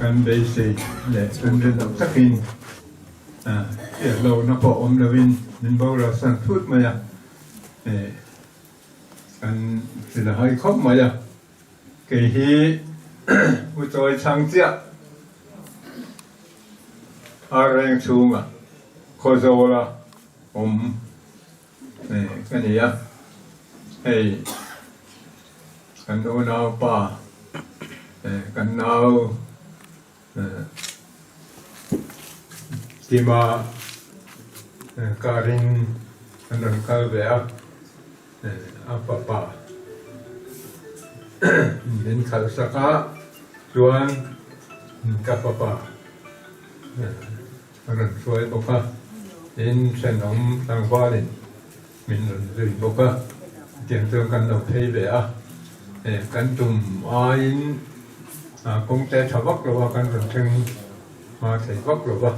Kan beisei leh kan rin loh takin hriat lohna pawh awm loin min boral san thut mai a, kan hrilh a hai khawp mai a. Kei hi U Chawi chhang chiah ar reng chhunga Khawzawla awm ka ni a, hei kan unaupa kan nau Tima karin an rawn kal ve a, a fapa min khalh sak a, chuan ka fapa a rawn hruai bawk a, tin thenawm tlangvalin min rawn zui bawk a, chutiang chuan kan lo phei ve a, kan tum aiin kawng te tha vak lo a, kan rawn thleng hma thei vak lo va,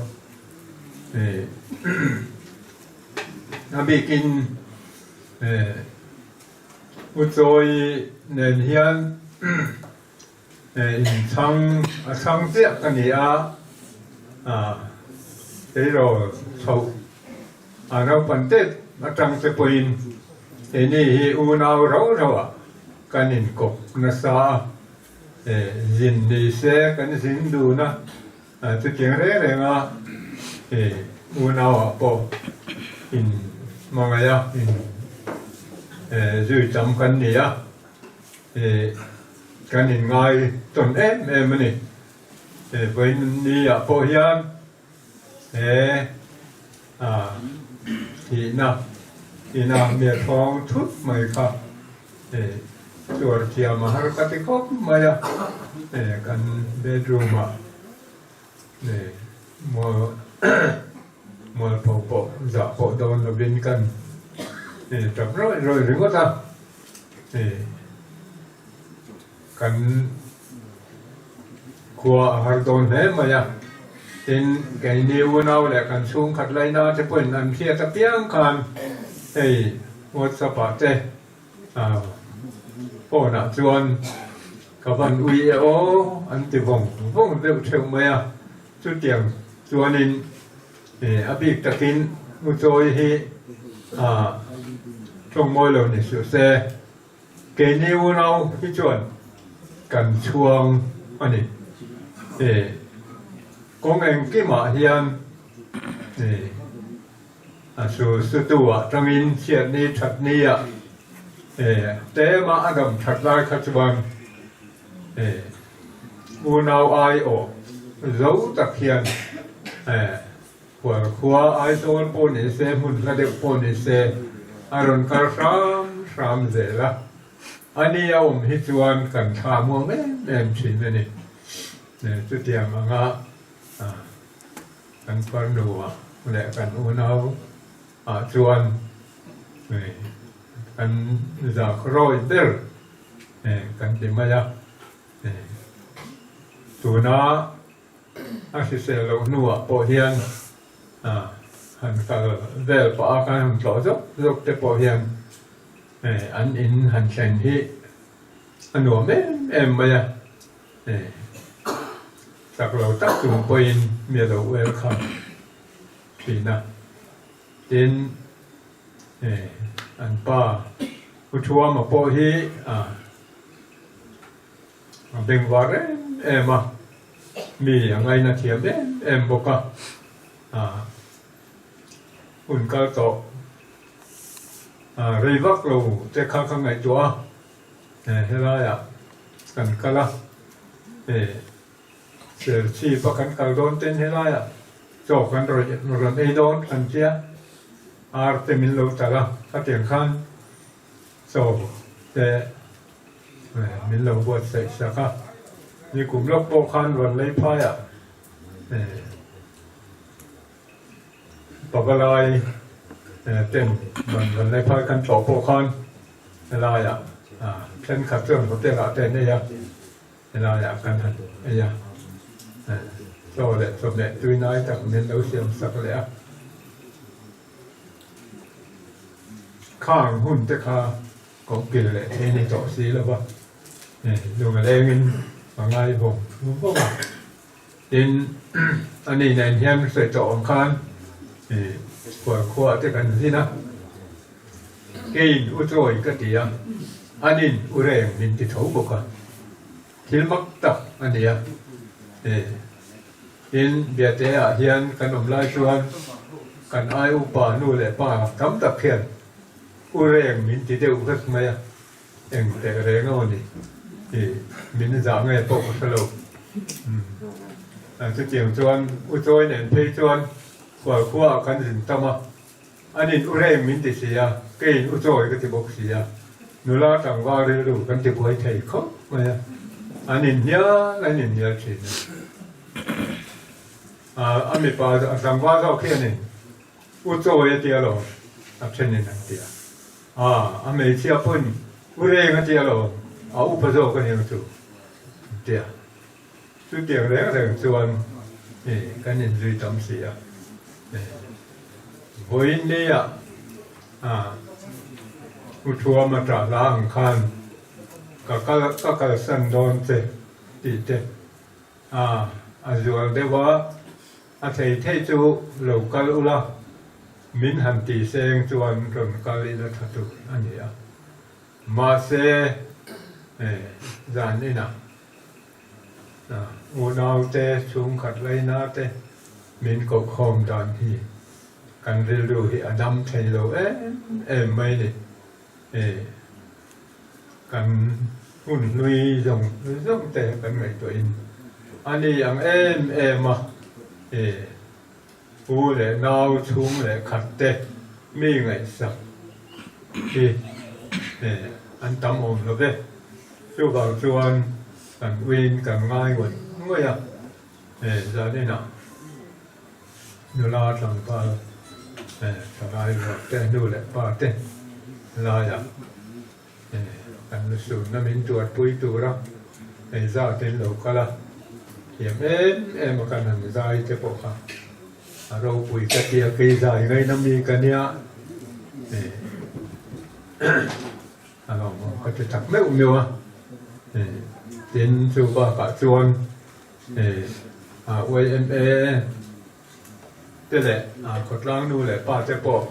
a bikin U Chawi nen hian Inchhang a chhang chiah ka ni a, tleirawl chhoh a naupan tet atang te pawhin keini hi unau rau rauah kan inkawp nasa a, zin ni se kan zin dun a, chutiang reng reng a unauah pawh in hmangaih a, in zui tam kan ni a. Kan inngai tawn em em a ni. Vawiin ni ah pawh hian he thihna ina mi a thawng thut mai kha tuar thiam a har ka ti khawp mai a. Kan bedroom ah mualpho pawh zah pawh dawn lovin kan tap rawih rawih ringawt a. Kan khua a har dawn hle mai a, tin keini unau leh kan chhungkhat laina te pawhin an hriat apiang khan hei WhatsApp ah te phone ah chuan ka van ui e aw an ti vawng vawng deuh theuh mai a, chutiang chuanin a bik takin U Chawi hi tawng mawi lo ni suh se, keini unau hi chuan kan chhuang a ni. Kawng engkimah hian a su sutu ah tangin chhiatni thatni ah tlema a dam that lai kha chuan unau aiawh zo tak hian Khual khua Aizawl pawh ni se, hmun hla deuh pawh ni se a rawn kal hram hram zel a. A ni a awm hi chuan kan thla muang em em thin a ni. Chutiang anga kan farnu ah leh kan unau ah chuan kan zak rawi ber kan ti mai a. Tuna A hrisel loh hnuah pawh hian han kal vel pah a, kan han tlawh zawk zawk te pawh hian an in han thlen hi a nuam em em mai a, chak lo tak chung pawhin mi a lo welcome thin a, tin an pa Pu Thuama pawh hi A bengvar em em a, mi a ngaina thiam em em bawk a, hun kal tawh rei vak lo te kha ka ngaihtuah a, helaiah kan kal a, Serchhip a kan kal dawn ten helaiah chaw kan rawn ei dawn kan tia, ar te min lo talh a, khatiang khan Chaw te min lo buatsaih sak a, nikum lawk pawh khan rawn lei phai a, pavalai ten rawn lei phai kan tlawh pawh khan helaiah thenkhat chuan hotel ah te an ei a, helaiah kan han ei a, chaw leh chawhmeh tuinai tak min lo siam sak leh a. Khang hun te kha kohkil leh thei ni tawh si lo va, lunga lengin a ngai vawng vawng a. Tin, ani nen hian sawi tawh ang khan khualkhua te kan zin a, keiin u chawi ka ti a, anin u reng min ti tho bawk a, thil mak tak a ni a. Tin, Biate ah hian kan awm lai chuan kan ai upa nu leh pa tam tak hian u reng min ti deuh vek mai a. Eng teh reng aw ni tih min zah nge pawh ka hre lo. Chutiang chuan U Chawi nen phei chuan khualkhua ah kan zin tam a, anin U Reng min ti si a, keiin U Chawi ka ti bawk si a, nula tlangval rilru kan ti buai thei khawp mai a, an inhnial an inhnial thin a. A mipa tlangval zawk hianin U Chawi a ti alawm a thenin an ti a. A, a hmeichhia pawhin u reng a tia lo, a upa zawk a nia chu an ti a. Chutiang reng reng chuan hei kan inzui tam si a. Vawiin leiah a u Thuama ṭah hla ang khan ka kal ka kalsan dawn che tih te a a zual deuh a. A thei thei chu lo kal ula, min han ti seng chuan rawn kal ila tha tur a ni a. Mahse, zan inah unaute chhungkhat laina te min kohkhawm dan hi kan rilru hi a dam thei lo em em mai ni. Kan hun hlui zawng zawng te kan ngaihtuahin a ni ang em em a, pu leh nau chhung leh khat te mi ngaihsak hi an tam awm lo ve. Chuvang chuan kan uiin kan ngai ngawih ngawih a, zaninah nula tlangval thalai ruak te nu leh pa te laiah Kan lusunna min tuarpui tura hei zat in lo kal a, thiam em em a kan han zai te pawh kha a ropui ka tia kei zai ngaina mi ka nia a lawmawm ka ti tak meuh meuh a, tin chu bakah chuan YMA te leh khawtlang nu leh pa te pawh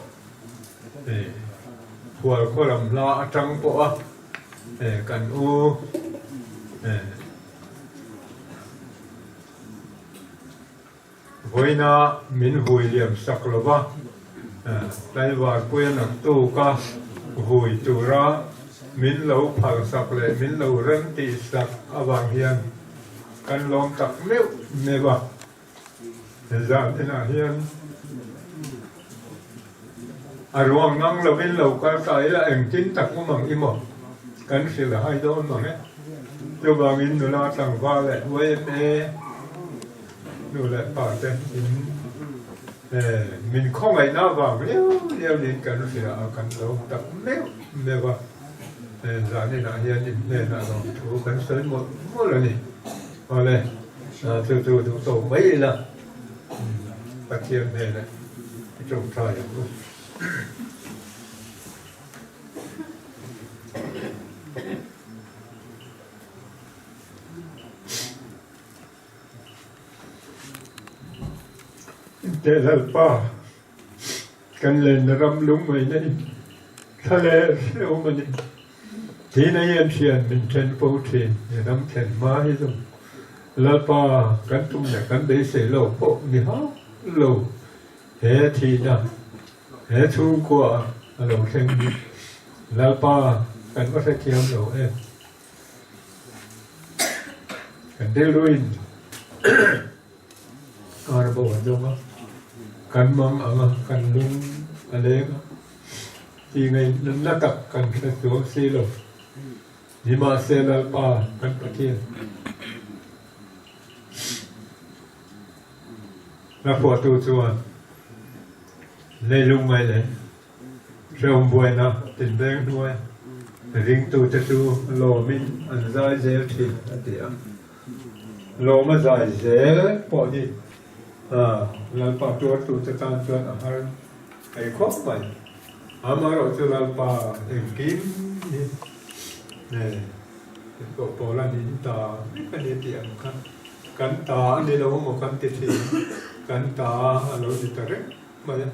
khual khaw lam hla atang pawh a kan u vawiina min hui liam sak lova tlaivar puia naktuk a hui tura min lo phal sak leh min lo rem tih sak avang hian kan lawm tak meuh meuh a. He zan inah hian a ruang ngang lovin lo kal ta ila engtin tak awm ang i maw? Kan hrilh a hai dawn mang e. Chuvangin nula tlangval leh YMA nu leh pa te in min khawngaihna avang liau liau niin kan hria a, kan lo tak meuh meuh a. He zan inah hian in hnenah lawmthu kan sawi mawlh mawlh a ni. Awle, chu chu duh tawk mai ila, Pathian hnenah i tawngtai ang u. Teh Lalpa, kan lenna ram lungngaihna in thla leh hrehawm a ni. Thihna hian thian min then fo thin, i ram thlen hma hi zawng Lalpa kan tum leh kan beisei lo pawh ni hauh lo. He thihna, he chhungkua a lo thleng hi Lalpa kan va hrethiam lo em. Kan rilruin kar bo a zawng a, kan mang ang a, kan lung a leng a. Ti ngaihna tak kan hre chuang si lo. Nimahse Lalpa kan Pathian hla phuahtu chuan leilung mai leh hrehawm buaina tinreng hnuai ringtute chu lawmin an zai zel thin a ti a. Lawm a zai zel pawh hi Lalpa tuartute tan chuan a har thei khawp mai. Amaherawh chu Lalpa engkim hi nge in pawh pawl a nin ta vek a ni tih ang kha. Kan ta a ni lo maw kan ti thin, kan ta a lo ni ta reng mai a.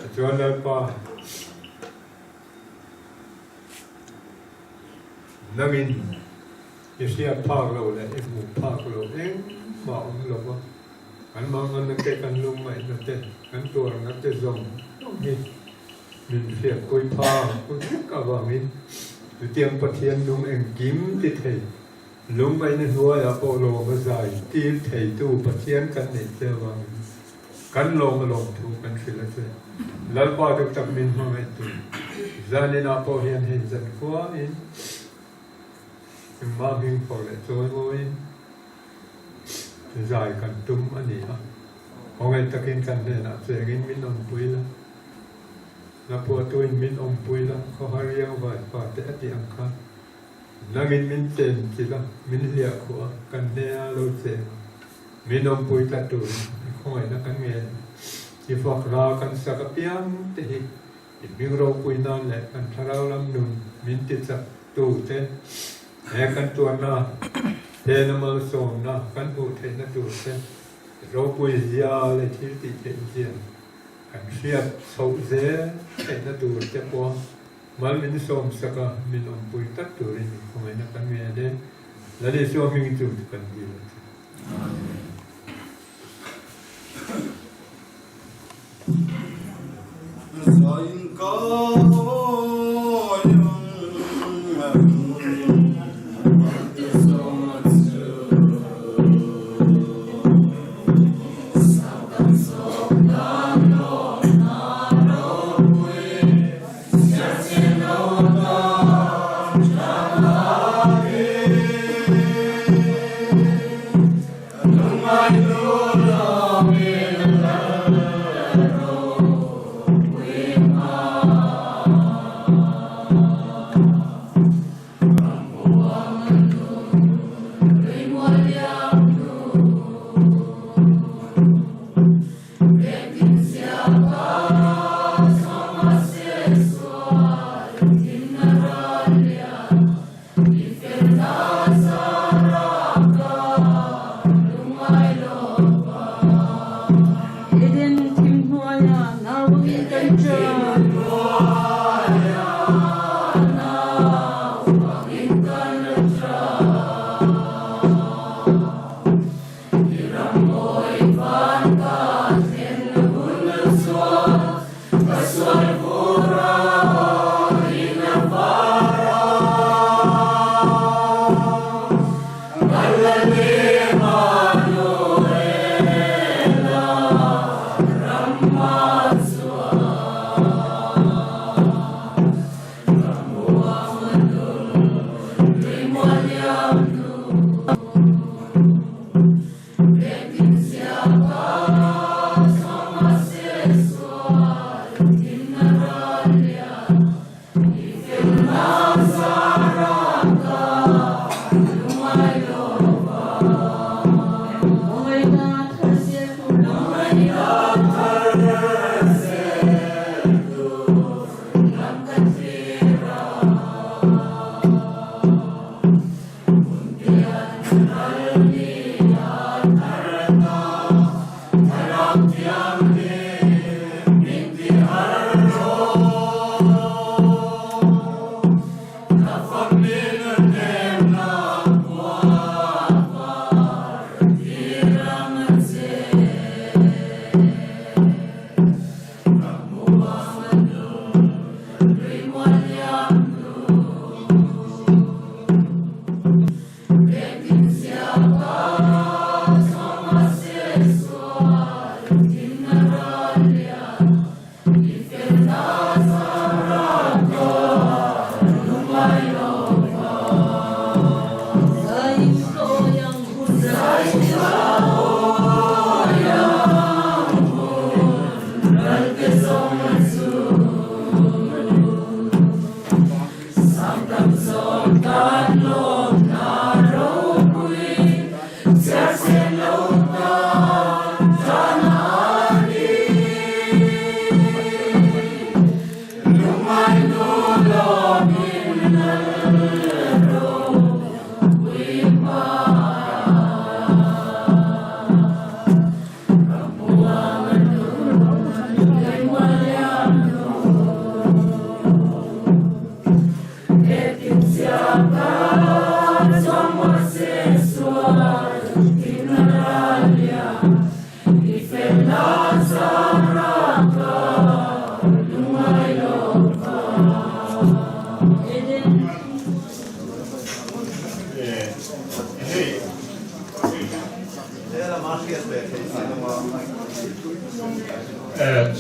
Tichuan Lalpa nangin i hriat phak lo leh i hmuh phak lo engmah awm lo va, kan manganna te, kan lungngaihna te, kan tuarna te zawng zawng hi min hriatpui phak vek avangin chutiang Pathian nung engkim ti thei Lungngaihna hnuaiah pawh lawm a zai tir theitu Pathian kan neih che avangin kan lawm a lawm thu kan hrilh a che. Lalpa duh tak min hmangaih tur zaninah pawh hian hei zan khuain engmah hming fawr leh chawi mawiin zai kan tum a ni a. Khawngaih takin kan hnenah chengin min awmpui la, Laphuatuin min awmpui la, khawhar riang vai fate a tih ang khan. Nangin min chen chilh a, min hliah khuh a, kan hnena lo cheng a, min awmpui tlat turin i khawngaihna kan ngen a. I fak hla kan sak apiang te hi i hming ropui nan leh kan thlarau lam nun min ti chak tu te he kan tuarna hena malsawmna kan hmuh theihna tur te ropui zia leh thil tih theih zia kan hriat chhoh zel theihna tur te pawh Mal min sawm sak a, min awmpui tak turin min khawngaihna kan ngen e. Lal Isua hming chu kan dil a che. Amen. Zain ka Eden thim hnuaiah nauin kan ṭan.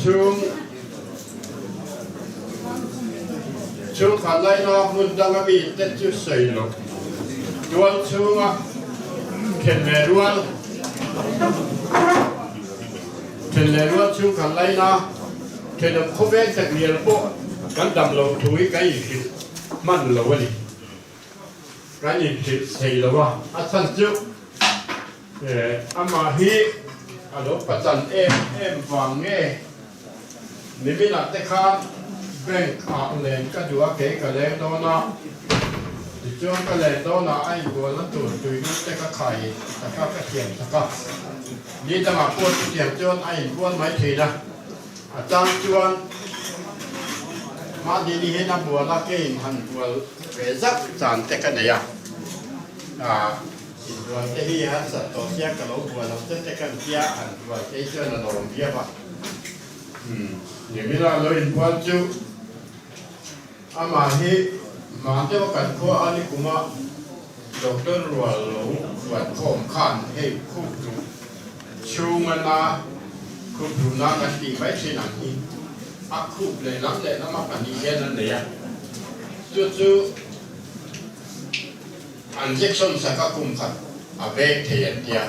Chhung chhungkhat laina hmun danga mite chu sawi loh tual chhunga then leh rual then leh rual chhungkhat laina thenawm khawvel takngial pawh kan dam loh thu hi kan inhrilh hman lo a ni. Kan inhrilh thei lo a, a chhan chu amah hi a lo pachan em em vang nge niminah te khan bank ah len ka duh a, kei ka leng dawn a, tichuan ka len dawnah a inbualna tur tuilum te ka khai tak a, ka thiam tak a, ni dangah pawh chutiang chuan a inbual mai thin a. A chang chuan mahni ni hian a bual a, keiin han bual ve zauh chan te ka nei a, inbual te hi harsat tawh sia ka lo bual lo che te kan tia han bual te hi chuan a lawm viau a. Nimina lo inbual chu amah hi hman deuha kan khua a ni kuma Doctor rual lo ruat khawm khan hei khup duh chhunga na khup duhna kan tih mai thin ang hi a khup lehlam lehlam a 2 hian an nei a, chu chu injection saka kum khat a veng thei an tia,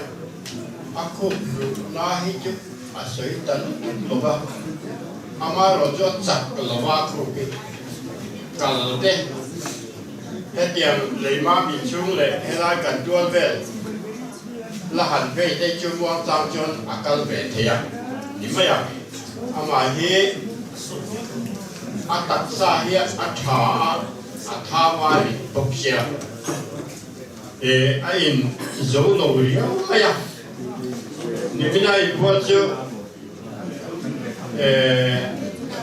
a khup duhna hi chu a sawi ta lutuk lo va, amaherawh chu a chak lo va a khup hi kal te. Hetiang leima min chhung leh helai kan tual vel la han vei te chu muangchang chuan a kal ve thei a ni mai a. Amah hi a taksa hi a tha a, a tha vai bawk sia. E a in zo lo riau mai a. Nimina inbual chu e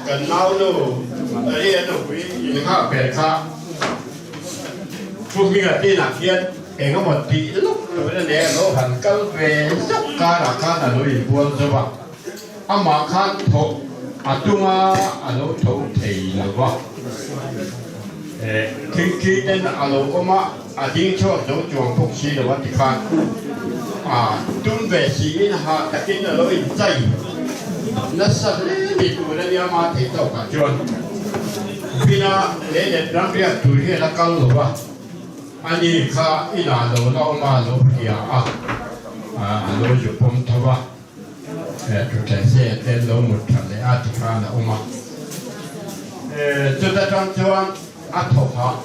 kan nau nu ri a nupui in nghak ber kha thu hminga tinah khian eng emaw tih lawk tur a nia lo han kal ve zauh karah khan a lo inbual zo a, amah khan thawk a tum a, a lo tho thei lo va, e thingthi ten a lo awm a, a ding chhuak zo chuang bawk si lo a tikhan a tum ve siin hah takin a lo inchai nasa hle ni tur a nia mah thei tawkah chuan Vina leh let ramriak tur hian a kal lo a, ani kha inah lo la awm a, a lo hria a, a lo zu pawm tho a, thutthleng se te an lo mut that leh a tikhan a awm a, chuta tang chuan a thaw hah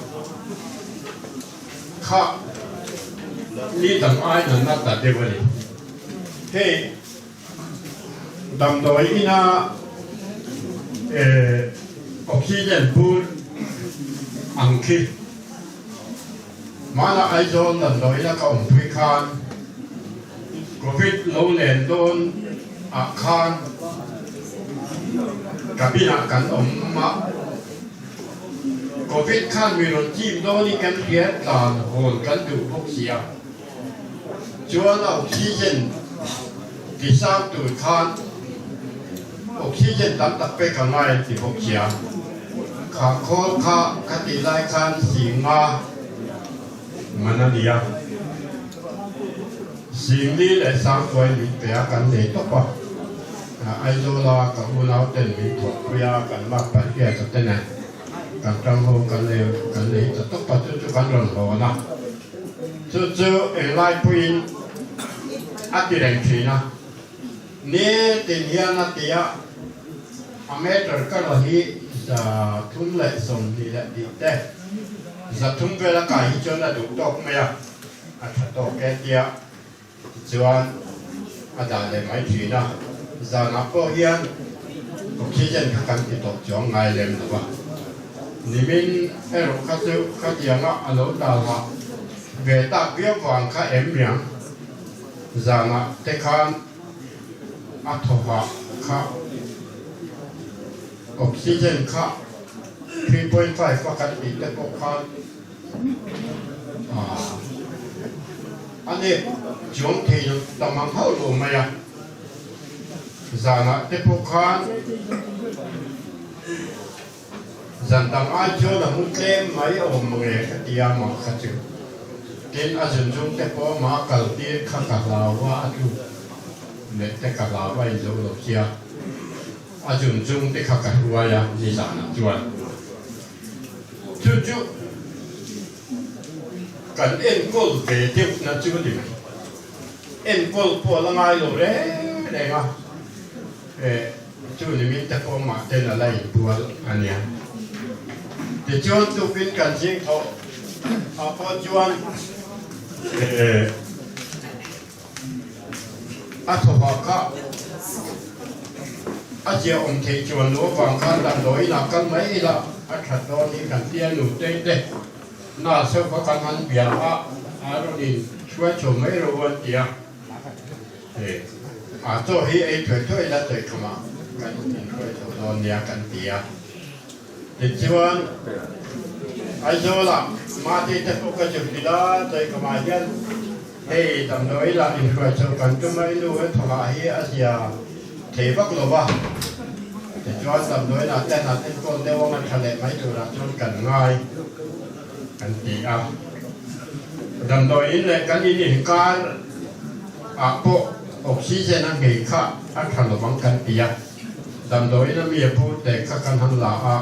kha ni dang ai nan a ta deuh a ni. Hei damdawi ina oxygen bur ang khi hmana Aizawl damdawi ina ka awmpui khan Covid lo len dawn ah khan cabin ah kan awm a. Covid khan mi rawn chim dawnin kan hria tlan hawn kan duh bawk si a, chuan a oxygen ti sang tur khan oxygen tam tak pek a ngai an ti bawk si a, kha khawl kha ka tih lai khan sing nga man a ni a, sing li leh sang kuai min pe a kan nei tawp a, Aizawla ka unau ten min thawkpui a kan lak palh hian ka te nen kan tang ho kan lei kan lei ta tawp a chu chu kan rawn hawn a chu chu englai puiin a ti reng thin a nitin hian a ti a a meter ka la hi 320 leh te 300 vel a kai hi chuan a duh tawk mai a a tha tawk e tia Tichuan, a dah leh mai thin a, zanah pawh hian oxygen kha kan ti tawh chuang ngai lem lo va. Nimin erawh kha chu khatianga a lo dal a ve tak viau vang kha em miang zanah te khan a thawhah kha oxygen kha 3.5 a kan tih te pawh khan aa. nep chuang thei lo ta mang hauh lo mai a. Zanah te pawh khan zan dang ai chuan a mu tlem mai awm nge ka ti a mah kha chu. Tin, a zun chung te pawh amah kal tir kha ka hlau a, a tluk leh te ka hlau a inzo lo sia. A zun chung te kha ka hruai a nizanah chuan. Chu chu kan enkawl ve deuh na chu a ni mai. Enkawl pawh a la ngai lo reng reng a, chu ni min te pawh mah ten a la inbual a nia. Tichuan tukin kan zing thawh ah pawh chuan A thawhah kha a zia awm theih chuan lo avang khan damdawi inah kal mai ila a that dawn hi kan tia nutei te na seuh kha kan han bia a, a rawn in hruai chho mai ro an ti a, a chaw hi ei thuai thuai ila chawi khumah kan in hruai chho dawn nia kan ti a. Tichuan, Aizawlah Mate te pawh ka zuk ila, Chawikamah hian hei damdawi lah inhruai chho kan tum a, i nu he thawhah hi a zia thei vak lo va. Tichuan, damdawiinah te han enkawl deuh anga tha leh mai turah chuan kan ngai kan ti a. Damdawiin leh kan in inkar ah pawh oxygen a nghei kha a tha lovang kan ti a. Damdawiin a mi a pu te kha kan han la a,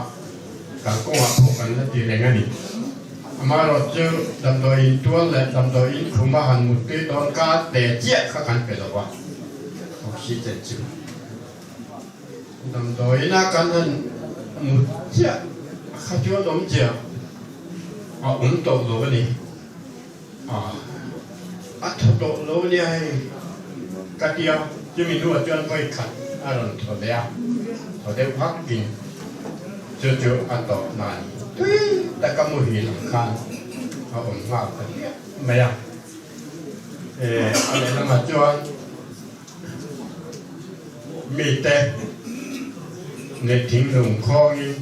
kalkawngah pawh kan la ti reng a ni. Amaherawhchu damdawiin tual leh damdawiin khuma han muttui dawn ka te chiah kha kan pe lo va, oxygen chu damdawiina kan han mut chiah kha chuan awmzia a awm tawh lo a ni. A thaw tawh lo nia hei ka ti a, chumi hnuah chuan vawi khat a rawn thaw leh a, thaw deuh hakin chu chu a tawp nan tui taka muhil ang khan a awm nghal ta hliah mai a. A lehlamah chuan mite neih thinglung khawngin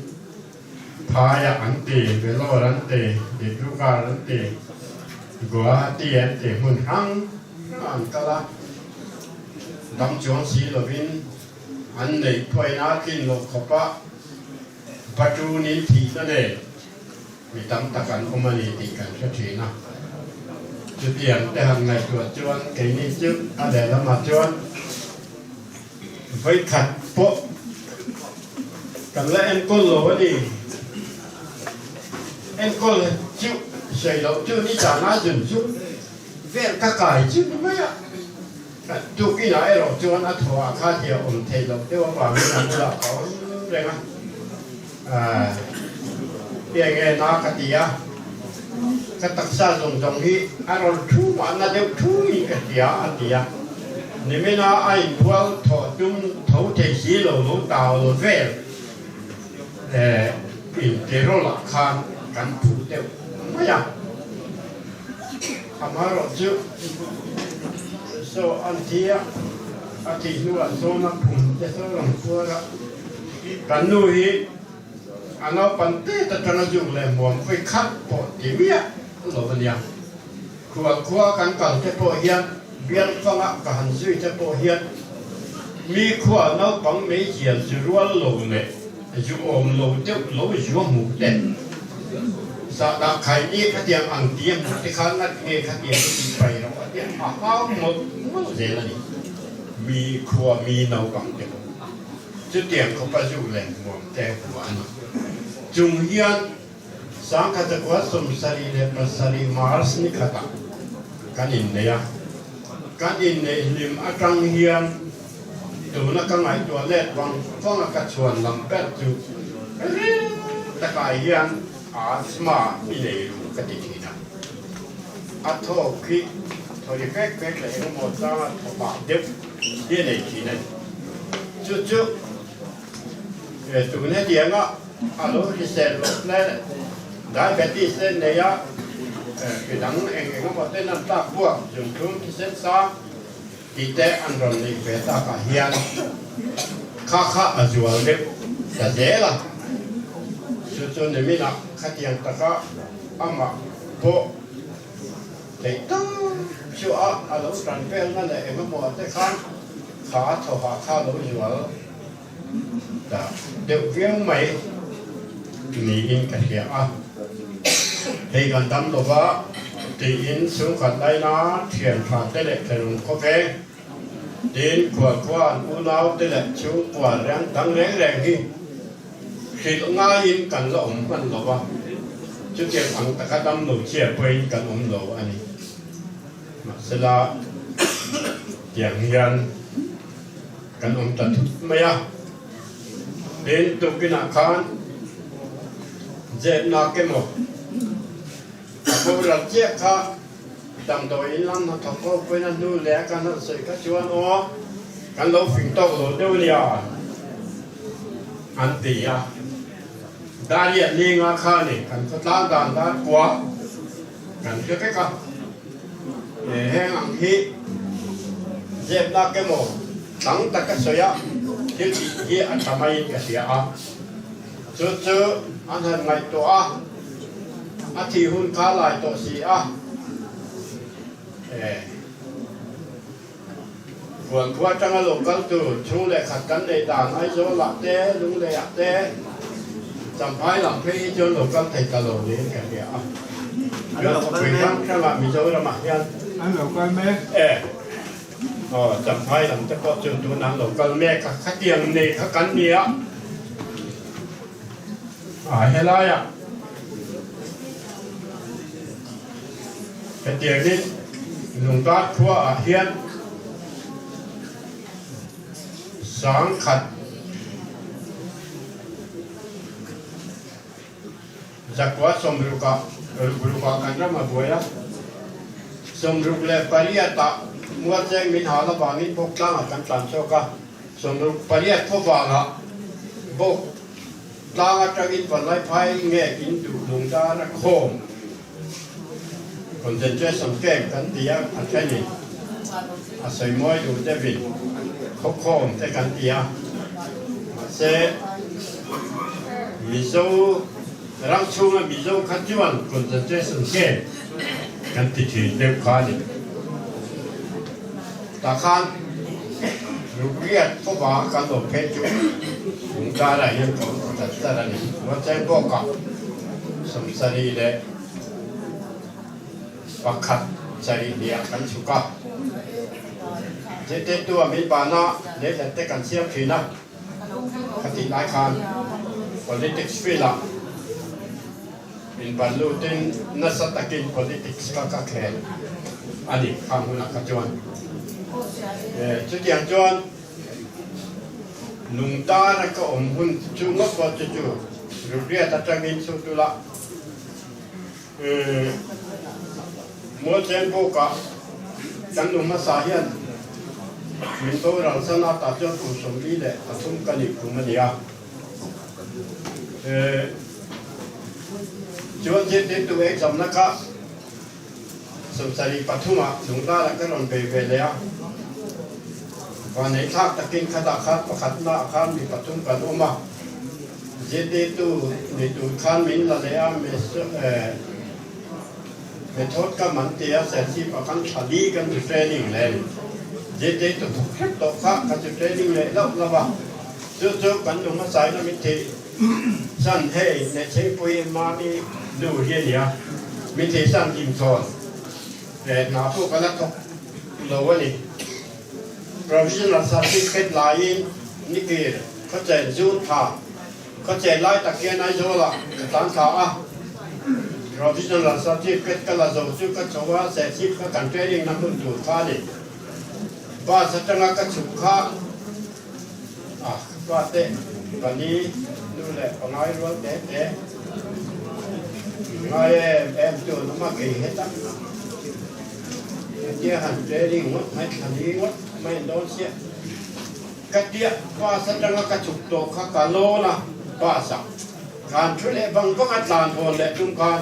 Phaiah an ti, Vellore an ti, Dibrugarh an ti, Guwahati an ti, hmun hrang hrangah an kal a, dam chuang si lovin an neih pawhin a tlin loh khawpa Batunin thihna nen mi tam tak an awm a ni tih kan hre thin a. Chutiang te han ngaihtuah chuan keini chu a lehlamah chuan Vawikhat pawh kan la enkawl lo a ni. Enkawl chu sawi loh chu ni chana zun chu vel ka kai chu ni mai a. Tukinah erawh chuan a thawhah kha hliah awm theih loh deuh avangin a bulah ka awm reng a. Eng nge na ka ti a, ka taksa zawng zawng hi a rawn thu mahna deuh thuin ka hria a ti a. Nimina a inbual thawh tum tho thei si lo lo tau lo vel intirawlah khan kan phu deuh mai a. Amaherawhchu saw an thi a, a thih hnuah sawn a phum te saw rawn khuar a. Kan nu hi a naupan tet atanga zuk leh hmuam vawi khat pawh ti miah lo a nia. Khual khua kan kal te pawh hian bial fanga ka han zui te pawh hian mi khua naupang meizial zu rual lo leh zu awm lo deuh lo zu hmuh te zahdah khai ni khatiang ang ti a hmuh te kha ngat nge khatiang i tih pai loh a tia a hau mawlh mawlh zel a ni. Mi khua mi naupang te pawh. Chutiang khawpa zu leh hmuam te hua a ni. Chung hian 1977 March ni khatah kan innei a. Kan inneih hlim atang hian tuna ka ngaihtuah let vang vang a ka chhuan lam ber chu ril takah hian asthma i nei ru ka ti thin a. A thawk hi thaw ri fek fek leh engemaw changa thaw pah deuh hi a nei thin a ni. Chu chu tun hetianga a lo hrisel loh hle leh diabetes te nei a, hri dang eng engemaw ten an tlak buak zungthlum thisen sang tih te an rawn neih ve takah hian kha kha a zual deuh ta zel a. Chu chu niminah khatiang taka amah pawh theih tak. chhuah a, a lo tan velna leh engemaw te khan kha a thawhah kha a lo zual ta deuh viau mai niin ka hria a. Hei kan dam lova tiin chhungkhat laina thian tha te leh thenawm khawveng tin khualkhua an unau te leh chhungkua reng dang reng reng hi Hrilh ngaiin kan la awm hman lo a, chutiang ang taka dam lo chhia pawhin kan awm lo a ni. Mahsela, tiang hian kan awm ta thut mai a. Tin, tukinah khan zepnak emaw a boral chiah kha damdawi in lam hnathawk ho pawhin a hnu leh a kan han sawi kha chuan aw, kan lo fing tawk lo deuh nia. An ti a. Dariat linga kha ni kan khawtlang dan dar kua kan hre vek a. He heng ang hi zep lak emaw tlang taka sawi a thil tih hi a tha maiin ka hria a. Chu chu an han ngaihtuah a, a thih hun kha lai tawh si a. E. Khualkhua atanga lo kal tur chhung leh khat kan neih dan Aizawl ah te, Lunglei ah te, Champhai lam phei hi chuan lo kal thei ta lo niin ka hria a. Chuan khawpui hrang hrangah Mizoram ah hian An lo kal mek. E. Aw, Champhai lam te pawh chu tunah an lo kal mek a, khatiang nei kha kan ni a. A helaiah hetiangin Lungdar khuaah hian sangkhat zakua sawmrukah rukah kan ram a buai a, 68ah Mualcheng min hal avangin Bawktlangah kan tlan chhuak a. 68 khawvangah bawk tlang atangin Vanlaiphai nge in duh lungdar a khawm concentration camp kan ti a, a thenin a sawi mawi duh deuhin khawkhawm te kan ti a, mahse Mizo ram chhunga Mizo kha chuan concentration camp kan ti thin deuh kha a ni. Tah khan Rukriat khawva kan awm phei chu Lungdara hian ka awm ta chat a ni. Ruatcheng bawkah 71 sarih hniah kan chhuk a. Zirtirtu a min bana lehlet te kan siam thin a, khatih lai khan politics field-ah inban lutin nasa takin politics kha ka khel a ni khang hunah kha chuan. Chutiang chuan Lungtana ka awm hun chu ngawt pawh chu chu Rukriat atangin chhutula Mualcheng bawkah kan nu hmasa hian min boral san a, tah chuan kum 43 ka nih kum a ni a. Chuan zirtirtu exam-na kha 73 ah Lungdara ka rawn bei ve leh a. Vanei thlak takin khatah khan pakhatna ah khan mi pathum kan awm a. Zirtirtu ni tur khan min la leh a, method ka man ti a, Serchhip ah khan thla li kan ti training leh a ni. Zirtirtu thawk hrep tawh kha ka ti training leh loh lo a. Chu chu kan nu hmasain a min thih san hei Nehchhingpui Mami nu hi a ni a, min thih san inchhawn hna pawh ka la thawk lo a ni. Provisional certificate laiin nikir khawchen June thla khawchen lai tak hian Aizawlah ka tlan thla a, Provisional certificate ka la zo chu ka chho a, Serchhip kha kan training na hmun tur kha a ni. Bus atanga ka chhuk kha A fate pali nu leh pangai rual te te ngai em em chu an awm a, kei heta hetia han training ngawt mai thla li ngawt mai an dawn sia. Ka tia bus atanga ka chhuk tawh kha ka lawn a, bus ah khan thu leh vang vang a tlan hawn leh tum khan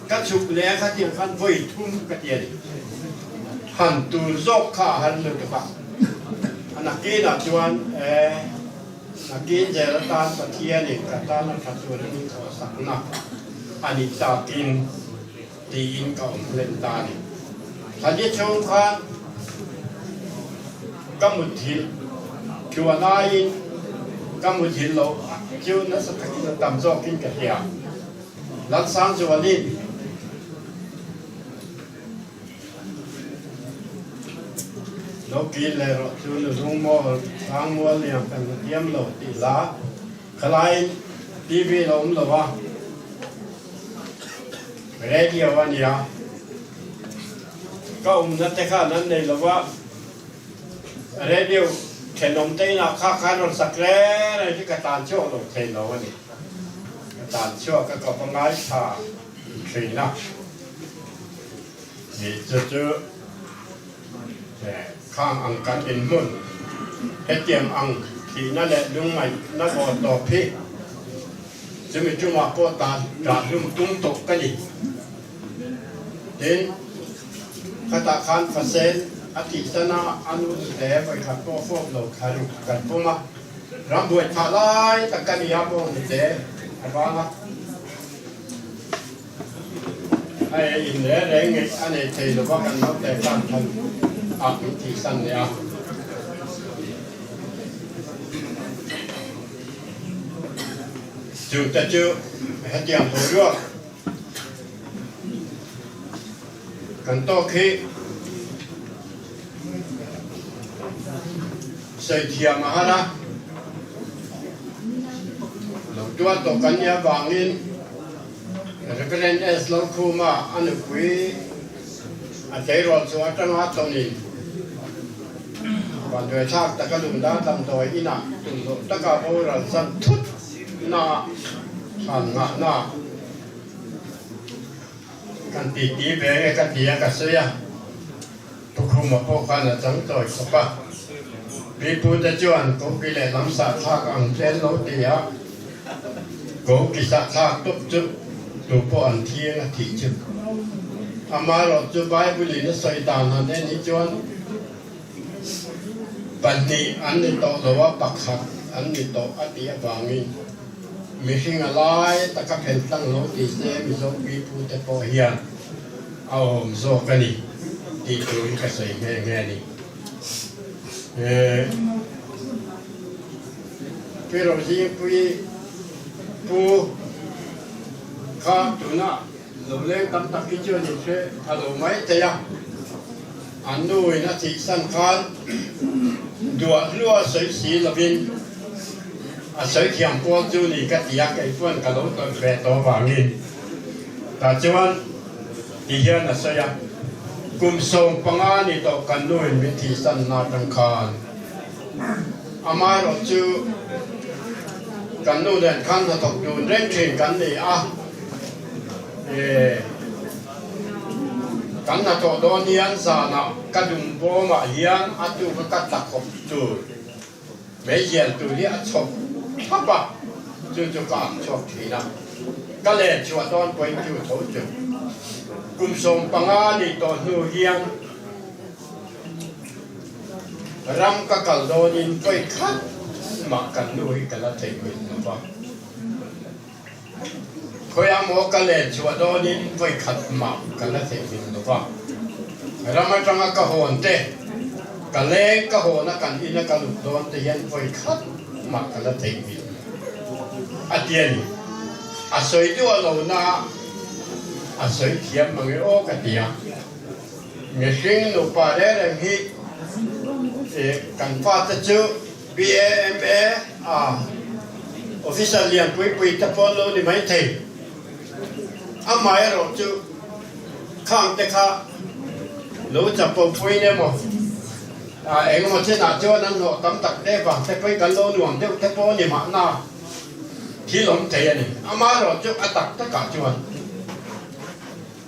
ka chhuk leh a khatiang khan vawi thum ka ti a ni. Han tur zawk kha a har lutuk a. A nakinah chuan e, nakin zel atan Pathianin ka tan a tha tur a min thawhsakna a nih takin tiin ka awm hlen ta a ni. Thla li chhung khan ka muthilh tluan aiin ka muthilh loh chu nasa takin a tam zawkin ka hria. Lalsangzualin Lo kir leh rawh chu nu zung maw Sangmual liam kan la tiam lo tih la khalaiin TV lo awm lo a, radio a nia. Ka awmna te khan an nei lo va, radio thenawm te inah kha khan rawn sak reng reng hi ka tan chhuak lo thei lo a ni. Ka tan chhuak a ka va ngaithla thin a. Ni chu chu khang ang kan inhmun hetiang ang thihna leh lungngaihna vawr tawp hi chumi chungah pawh tan dah hlum tum tawh ka ni. Tin, khatah khan Fasel a tihsan a, a nu hle vawikhat pawh fawp lo thla ruk kan pawm a, rambuai thah lai tak ka ni a pawh ni te a vang a. Hei in reng reng ngeih a nei thei lova kan naute khan than ah min tihsan leh a. Chute chu hetiang boruak kan tawk hi sawi thiam a har a, lo tuar tawh kan nih avangin Reverend S. Lalkhuma a nupui a tleirawl chu atanga tawnin vanduaithlak taka lungdar damdawi inah tumloh taka boral zan thut na thlan ngahna kan ti ti ve nge ka ti a ka sawi a, tukhuma pawh khan a chang tawi khawp a, pipute chuan koki leh lam sahthlak ang chen lo ti a, koki sahthlak tawp chu tu pawh an thiang a tih chu. Amaherawhchu Bible in a sawi dan han en hi chuan Pahnih an ni tawh lo a, pakhat an ni tawh a tih avangin mihring a lai taka phel tlang lo ti se Mizo pipute pawh hian a awm zawk a ni tih turin ka sawi nghe nghe a ni. Pi Rozingpui pu kha tunah Lo leng tam tak hi chuan in hre a lo mai thei a, an nu in a thih san khan duah hlua sawi si lovin a sawi thiam pawl chu ni ka ti a, kei chuan ka lo tawih ve tawh avangin tah chuan ti hian a sawi a, kum 15 ni tawh kan nu in min thih san na atang khan amaherawh chu kan nu nen khan hnathawk dun reng thin kan ni a. Kan hnathawh dawn hian zanah ka dum bawmah hian a tuka ka tla khawp tur meizial tur hi a chhawp thlap a, chu chu ka ak chhuak thin a. Ka len chhuah dawn pawhin chu tho chu kum 15 ni tawh hnu hian ram ka kal dawnin vawi khat mah kan nu hi ka la thei hmel lo va. Khawiah maw ka len chhuah dawnin vawi khat mah ka la theihnghilh lo va. Ram atanga ka hawn te, ka leng ka hawna kan ina ka lut dawn te hian vawi khat mah ka la theihnghilh a ti a ni. A sawi duh a lo na a sawi thiam mange aw ka ti a. Mihring nupa reng reng hi kan fate chu BAMA a officer lian pui pui te pawh an lo ni mai thei. Amaherawh chu khang te kha lo chapo puiin emaw engemaw chenah chuan an hlawh tam tak te vang te pawhin kan lo nuam deuh te pawh a ni mahna thil awm thei a ni. Amaherawh chu a tak takah chuan.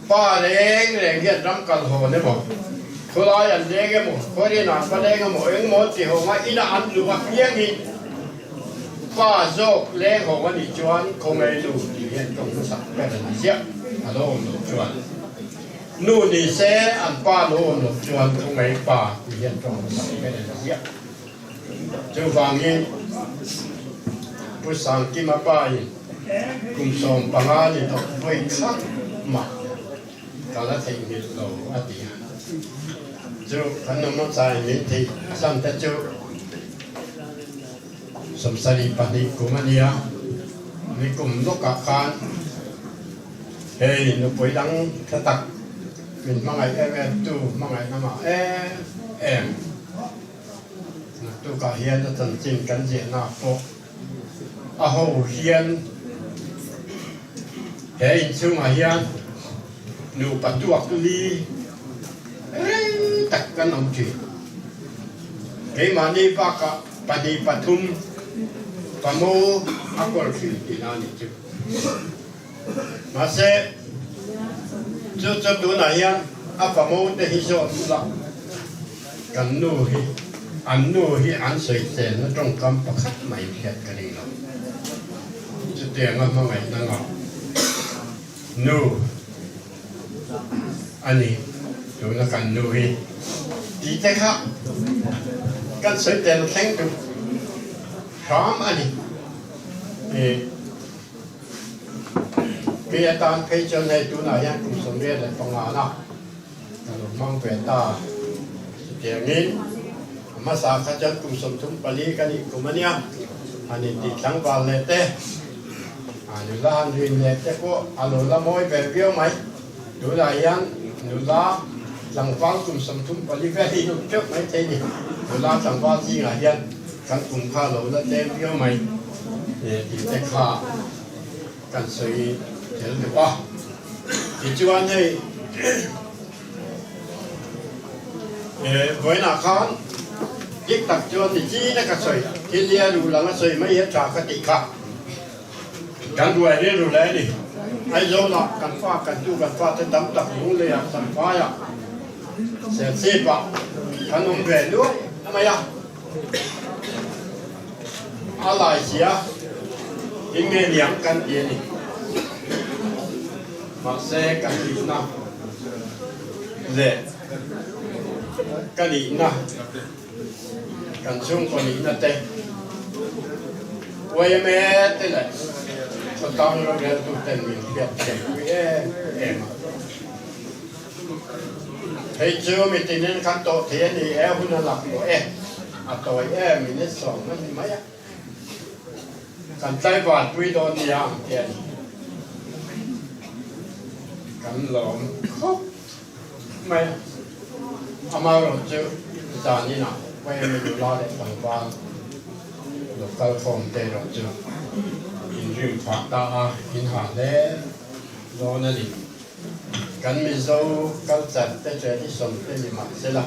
Pa reng reng hian ram kal hawn emaw, khawlai an leng emaw, khawirin an va leng emaw, engmaw ti hawng a ina an luh apiangin pa zawk leng hawng a nih chuan khawngaih nu tih hian tawng hmasak ber a ni ziah a lo awm loh chuan nu ni se an pa lo awm loh chuan khawngaih pa tih hian tawng hmasak ber a ni ziah. Chuvangin Pu Sangkima pa in kum 15 ni tawh vawi khat mah ka la theihnghilh lo a ti a. Chu kan nu hmasa in min thih san te chu 72 kum a nia, ni kum lawkah khan hei nupui dang tha tak min hmangaih em em tu hmangaih lamah em em naktukah hian a chanchin kan ziahna pawh a ho hian he inchhungah hian nupa tuak li reng tak kan awm thin. Keimahni bakah pahnih pathum pamo a kawl thin tihna a nih chu. Mahse, chu chu tunah hian a pamo te hi zawt ula kan nu hi an nu hi an sawiselna tawngkam pakhat mai hriat ka ring lo. Chutianga hmangaihna ngah nu a ni tuna kan nu hi tih te kha kan sawi tel thleng duh hram a ni. Kei atan phei chuan hei tunah hian kum 85 na ka lo hmang ve ta. Chutiangin a hmasa kha chuan kum 34 ka nih kum a nia, han intih tlangval leh te, a nula han rin leh te pawh a lo la mawi ve viau mai. Tunah hian nula tlangval kum 34 vel hi hnuk teuh mai thei ni. Nula tlangval zingah hian kan kum kha a lo la tlem viau mai tih te kha kan sawi tel deuh a. Tichuan hei vawiinah khan dik tak chuan ni chin a ka sawi thil hi a ruh lang a sawi mai hi a tha ka tih kha. Kan buai rilru leh a ni. Aizawlah kan fa kan tu kan fate tam tak lung leiah Champhaiah Serchhipah kan awm ve nuai mai a. A lai sia in nge niang kan ti a ni. Mahse kan nihna leh ka nihna Kan chhungkaw nihna te, YMA te leh khawtlang roreltu ten min hriat thiam pui em em a. Hei chu mitinin kan tawh thei a ni e, hun a lak tawh e, a tawi e, minute sawm a ni mai a. Kan tlaival pui dawn nia ang te a ni. Kan lawm khawp mai a. Amaherawhchu zan inah YMA nula leh tlangval lo kal khawm te erawh chu inrim phah ta a, in hah hle dawn a ni. Kan Mizo culture te tradition te ni mah sela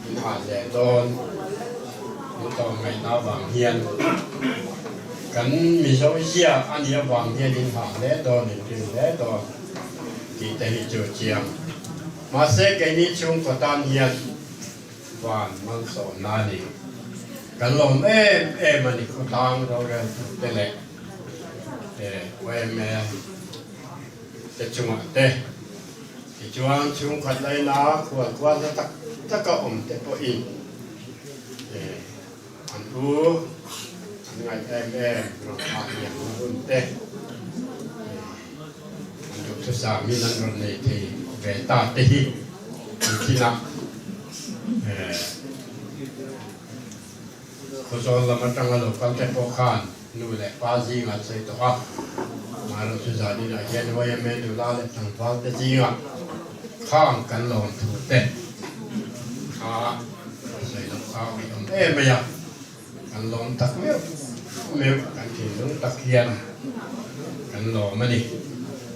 in hah hle dawn. In tlawmngaihna avang hian kan Mizo zia a nih avang hian in hah hle dawn, inrim hle dawn tih te hi chu chiang. Mahse keini chhungkaw tan hian van malsawmna a ni. Kan lawm em em a ni khawtlang rorel tute leh YMA te chungah te. Tichuan chhungkhat laina khual kual na tak taka awm te pawhin an u an ngaih em em rawn thlah liam na hun te an duhthusam in an rawn nei thei ve ta te hi an thinah Khawzawl lam atanga lo kal te pawh khan nu leh pa zingah an sawi tawh a, Marawh chu zaninah hian YMA nula leh tlangval te zingah khang kan lawm thu te kha sawi loh kha a awm em mai a, kan lawm tak meuh meuh kan thinlung tak hian kan lawm a ni.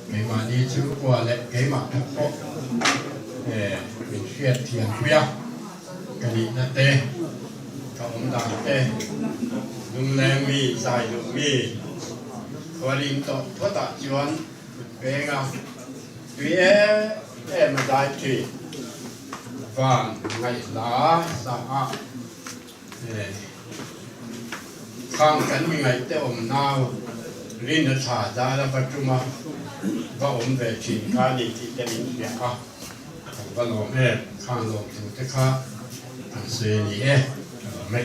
Keimahni chhungkua leh keimah tak pawh min hriat thiam pui a. Ka nihna te, ka awm dan te, lungleng mi, zai duh mi, khuarim tawh phawtah chuan kut penga tui em em a zai thin. Van ngaihla sa a khang kan mi ngaihte awm nau rin a thla zar a va tum a, va awm ve thin kha a ni tih te min hria a. Kan va lawm em, khang lawm thu te kha an sawi a ni e, ka lawm e.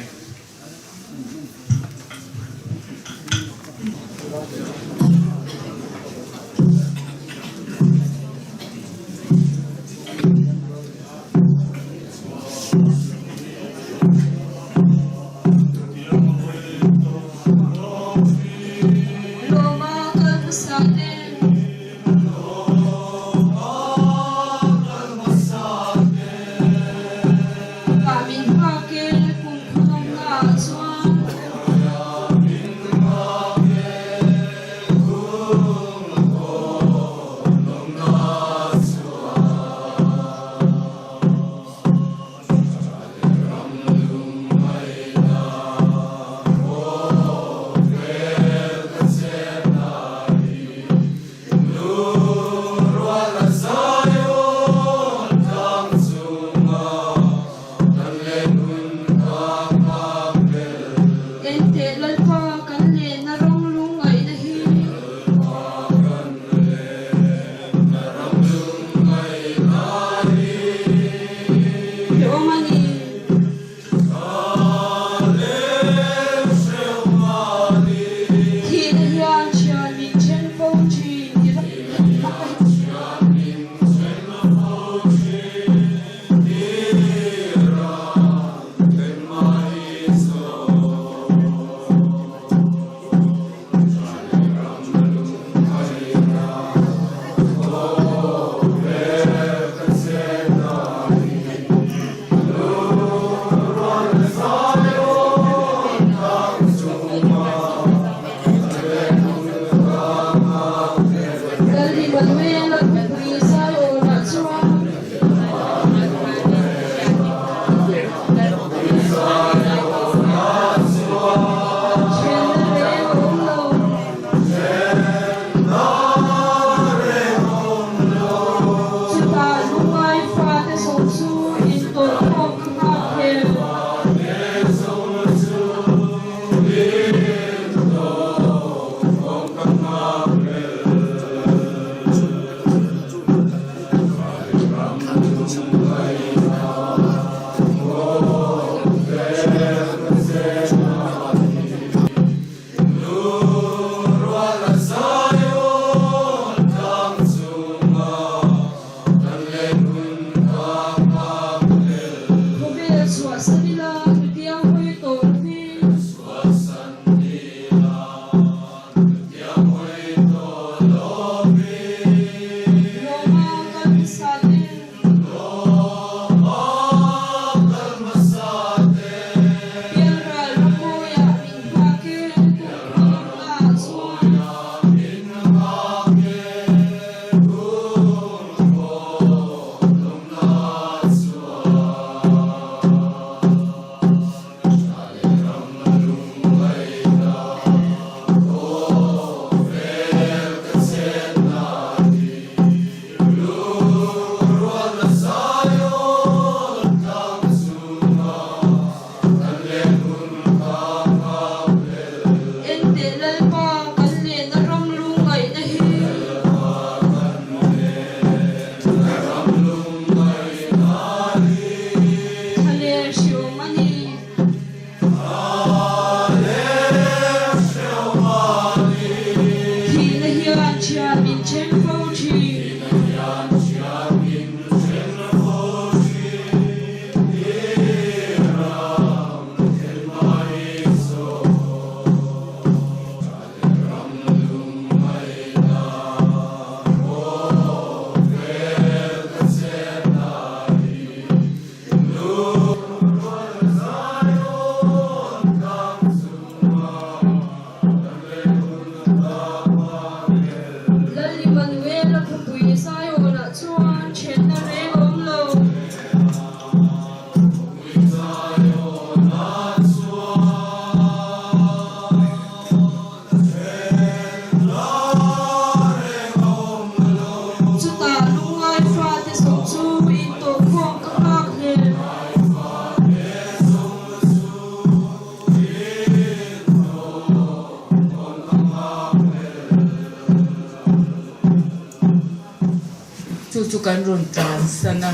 chu kan rawn tlansan a,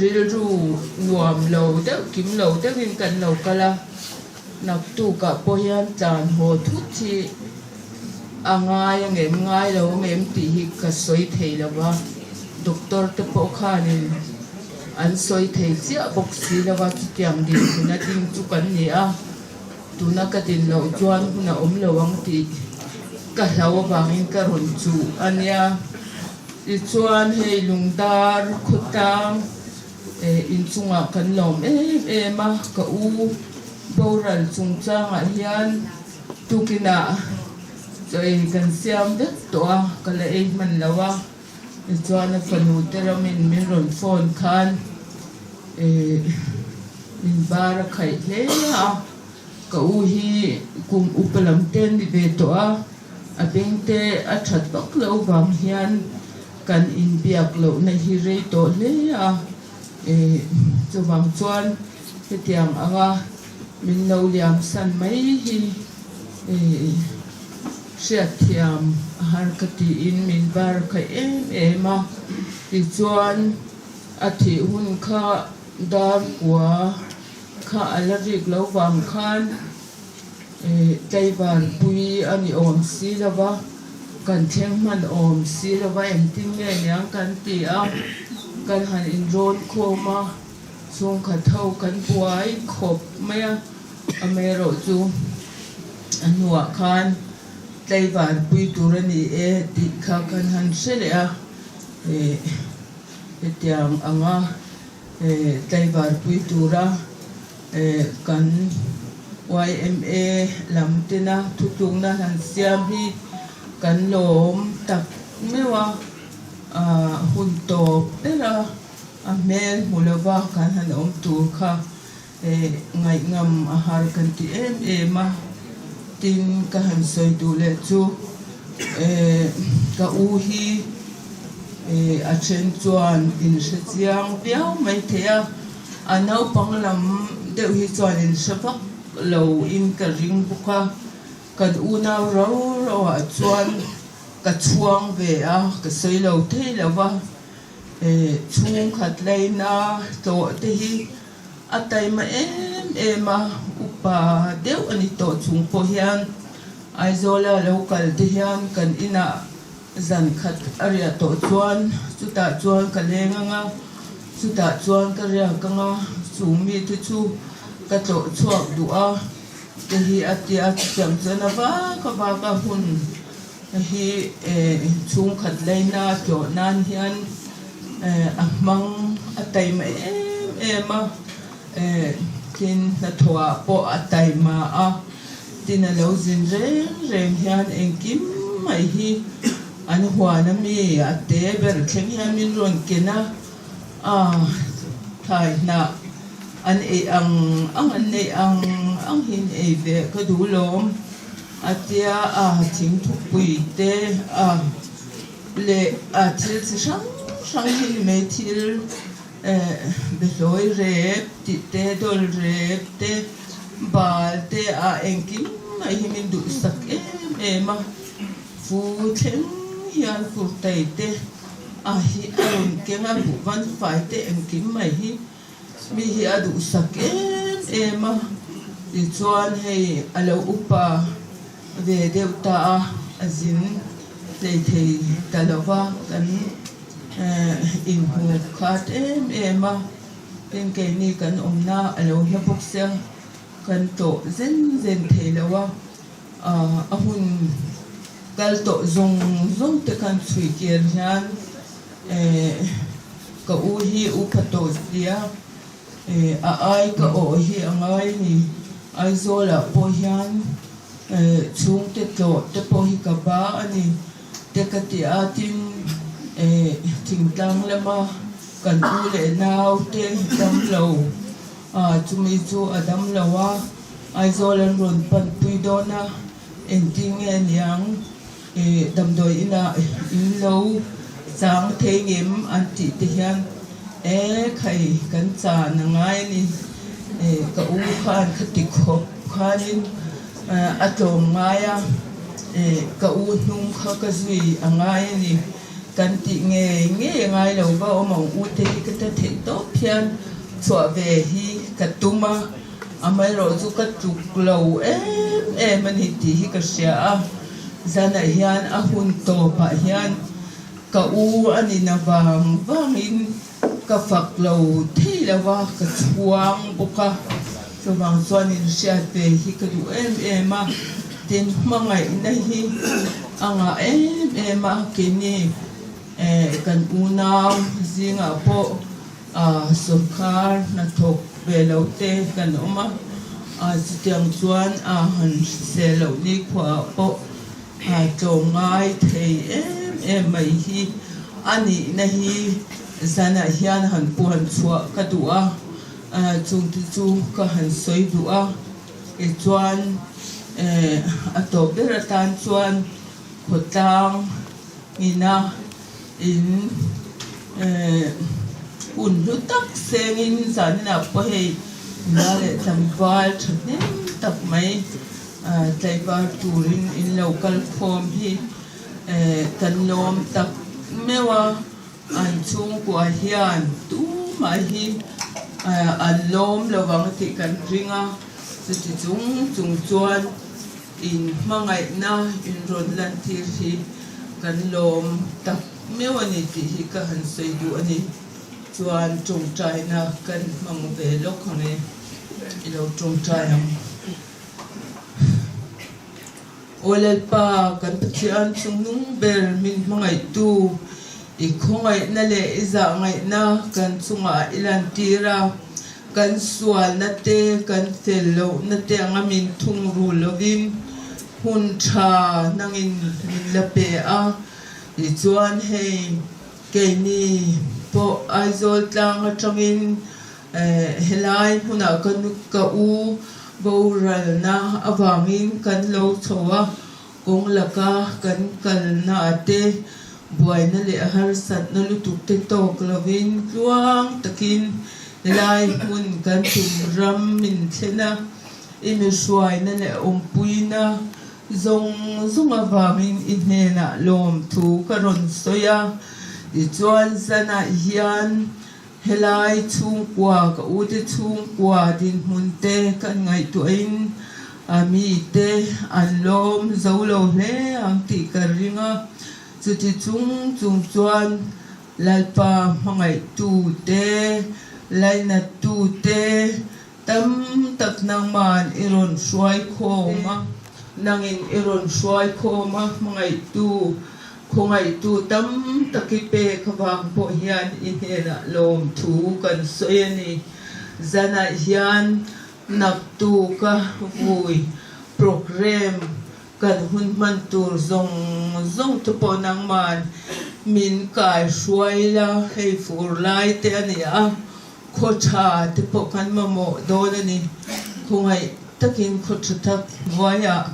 rilru nuam lo deuh kim lo deuhin kan lo kal a, naktukah pawh hian tlan haw thut hi a ngai ang em ngai lo ang em tih hi ka sawi thei lo va, doctor te pawh khanin an sawi thei chiah bawk si lo va, chutiang dinhmun a ding chu kan ni a. Tuna ka din loh chuan hun a awm lo ang tih ka hlau avangin ka rawn chuh a nia. Tichuan hei lungdar khawtlang inchungah kan lawm em em a, ka u boral chungchangah hian tukinah chaw ei kan siam vek tawh a, ka la ei hman lo a. Tichuan a fanu te ramin min rawn phone khan min bar a khaih hle a, ka u hi kum upa lam te an ni ve tawh a, a beng te a that vak loh vang hian kan inbiak lohna hi rei tawh hle a, chuvang chuan hetiang anga min lo liam san mai hi Hriatthiam a har ka tiin min bar khaih em em a, tichuan a thih hun kha dar kua kha a la rik lo vang khan tlaivar pui a ni awm si lo va, kan thleng hman awm si lo va engtin nge niang kan ti a, kan han inrawn khawm a, chhungkhat ho kan buai khawp mai a. Amaherawhchu, a hnuah khan tlaivar pui tur a ni e tih kha kan han hre leh a, hetiang anga tlaivar pui tura kan yma lam tena thutlukna han siam hi kan lawm tak meuh a, hun tawp ber a, a hmel hmu lova kan han awm tur kha. Ngaihngham a har kan ti em em a, tin ka han sawi duh leh chu ka u hi a then chuan in hre chiang viau mai thei a, a naupang lam deuh hi chuan in hre vak lo in ka ring bawk a, kan unau rau rau ah chuan ka chhuang ve a, ka sawi lo thei lo va. Chhungkhat laina tlawh te hi a taima em em a, upa deuh a ni tawh chung pawh hian Aizawla lo kal te hian kan inah zan khat a riah tawh chuan chutah chuan ka leng ang a, chutah chuan ka riak ang a, chung mite chu ka tlawh chhuak duh a te hi a tia, chutiang chuan a vak a vak a hun. Hi chhungkhat laina tlawh nan hian a hmang a taima em em a, tin hnathawhah pawh a taima a, tin a lo zin reng reng hian engkim mai hi an huan a mi a te ber thleng hian min rawn ken a, a thlai hnah an ei ang ang an neih ang ang hi an ei ve ka duh lawm. A tia a thingthupui te a leh a thil chi hrang hrang hi ni mai thil behlawi rep tih te dawl rep te bal te a engkim mai hi min duhsak em em a fu thleng hian kurtai te a hi a rawn keng a buhvan fai te engkim mai hi Mi hi a duhsak em em a, tichuan hei a lo upa ve deuh ta a, a zin hlei thei ta lo va, kan inhmu khat em em a, tin keini kan awmna a lo hla bawk sia, kan tlawh zen zen thei lo a, a hun kal tawh zawng zawng te khan chhui kir hian Ka u hi upa tawh sia, a ai ka awh hi a ngai a ni. Aizawlah pawh hian chhungte tlawh te pawh hi ka ba a ni te ka ti a, tin thingtlang lama kan u leh nau te dam lo, chumi chu a dam lo a, Aizawl an rawn panpui dawn a, engtin nge niang? Damdawi inah in lo chang thei ngem an tih te hian e khai kan chan a ngai a ni. Ka u khan khati khawp khanin a tlawm ngai a, ka u hnung kha ka zui a ngai a ni. Kan tih ngei ngei a ngai lo va awm ang u te hi ka ta theih tawp hian chhuah ve hi ka tum a, amaherawh chu ka tluk lo em em a ni tih hi ka hria a, zanah hian a hun tawpah hian ka u a ni na vang vangin ka fak lo thei lo va, ka chhuang bawk a, chuvang chuan inhriat ve hi ka duh em em a, tin hmangaihna hi a ngah em em a, keini kan unau zingah pawh sawrkar hnathawk ve lo te kan awm a, chutiang chuan a han hrisel loh nikhuaah pawh Tlawmngai thei em em mai hi a nihna hi zanah hian han puan chhuah ka duh a, chungte chu ka han sawi duh a, tichuan a tawp ber atan chuan khawtlang ina in hun hlu tak sengin zaninah pawh hei nula leh tlangval thahnem tak mai Tlaivar turin in lo kal khawm hi kan lawm tak meuh a, an chhungkua hian tumah hi an lawm lo vang tih kan ring a, chuti chung chung chuan in hmangaihna in rawn lantir hi kan lawm tak meuh a ni tih hi ka han sawi duh a ni. Chuan tawngtaina kan hmang ve lawk ang e, i lo tawngtai ang. Aw Lalpa, kan Pathian chungnung ber min hmangaihtu, i khawngaihna leh i zahngaihna kan chungah i lantir a, kan sualna te, kan fel lohna te anga min thung ru lovin hun tha nangin min la pe a. Tichuan hei keini pawh Aizawl tlang atangin Helai hmunah ka nu ka u boralna avangin kan lo chho a, kawng laka kan kalna ah te buaina leh harsatna lutuk te tawk lovin tluang takin helai hmun kan tum ram min thlen a, i mihruaina leh awmpuina zawng zawng avangin i hnenah lawmthu ka rawn sawi a, tichuan zanah hian Helai chhungkua, ka ute chhungkua dinhmun te kan ngaihtuahin a mite an lawm zo lo hle ang tih ka ring a. Chuti chung chung chuan Lalpa hmangaihtu te, lainattu te tam tak nangman i rawn hruai khawm a, nangin i rawn hruai khawm a, hmangaihtu Khawngaihtu tam tak i pek avang pawh hian i hnenah lawmthu kan sawi a ni. Zanah hian naktuka vui programme kan hun hman tur zawng zawng te pawh nangman min kai hruai la, hei fur lai te a ni a, khaw tha te pawh kan mamawh dawn a ni. Khawngaih takin khaw tha tak hnuaiah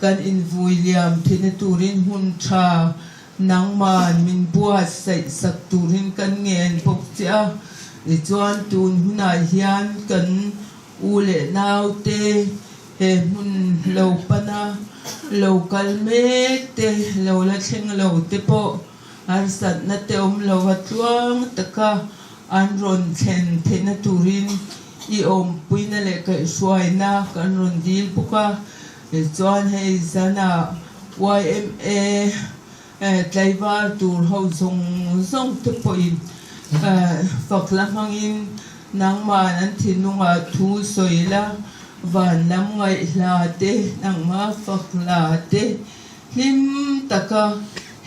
Kan invui liam theihna turin hun tha nangman min buatsaih sak turin kan ngen bawk che a. Tichuan tun hunah hian kan u leh naute he hmun lo pana lo kal mek te, lo la thleng lo te pawh harsatna te awm lova tluang taka an rawn thlen theihna turin I awmpuina leh kaihhruaina kan rawn dil bawk a, tichuan hei zana yma tlaivar tur ho zawng zawng te pawhin fak la hmangin nangman an thinlungah thu sawi la, van lam ngaihhla te, nangma fak la te hlim taka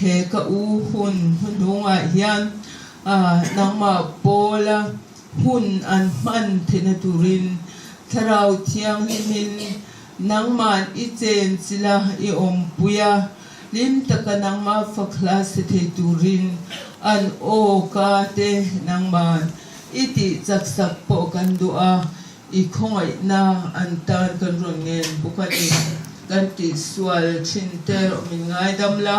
he ka u hun hnuhnungah hian nangmah pawla Hun an hman theihna turin Thlarau Thianghlimin nangman i chen chila i awmpui a, hlim taka nangmah fakhla si thei turin an aw ka te nangman i tih chak sak pawh kan duh a, i khawngaihna an tan kan rawn ngen bawk a ni. Kan tihsual thin te erawh min ngaidam la,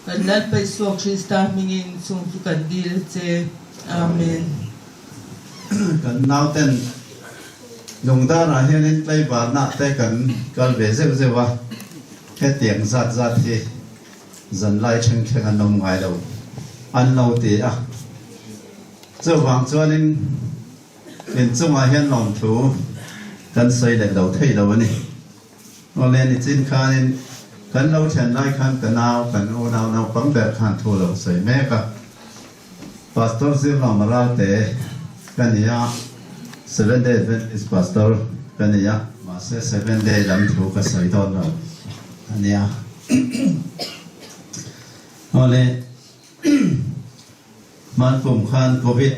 kan Lalpa Isua Krista hmingin chung chu kan dil che. Amen. Kan nauten lungdarah hianin tlaivarnah te kan kal ve zeuh zeuh a, hetiang zat zat hi zanlai thleng thleng an awm ngai lo. an lo ti a. Chuvang chuanin inchungah hian lawmthu kan sawi leh lo thei lo a ni. Awle nichin khanin kan lo then lai khan ka nau, kan unau naupang ber khan thu lo sawi mek a. Pastor Zirlawma Ralte ka ni a, Seventh Day Adventist Pastor ka ni a. Mahse Seventh Day lam thu ka sawi dawn lo a nia. Awle hman kum khan Covid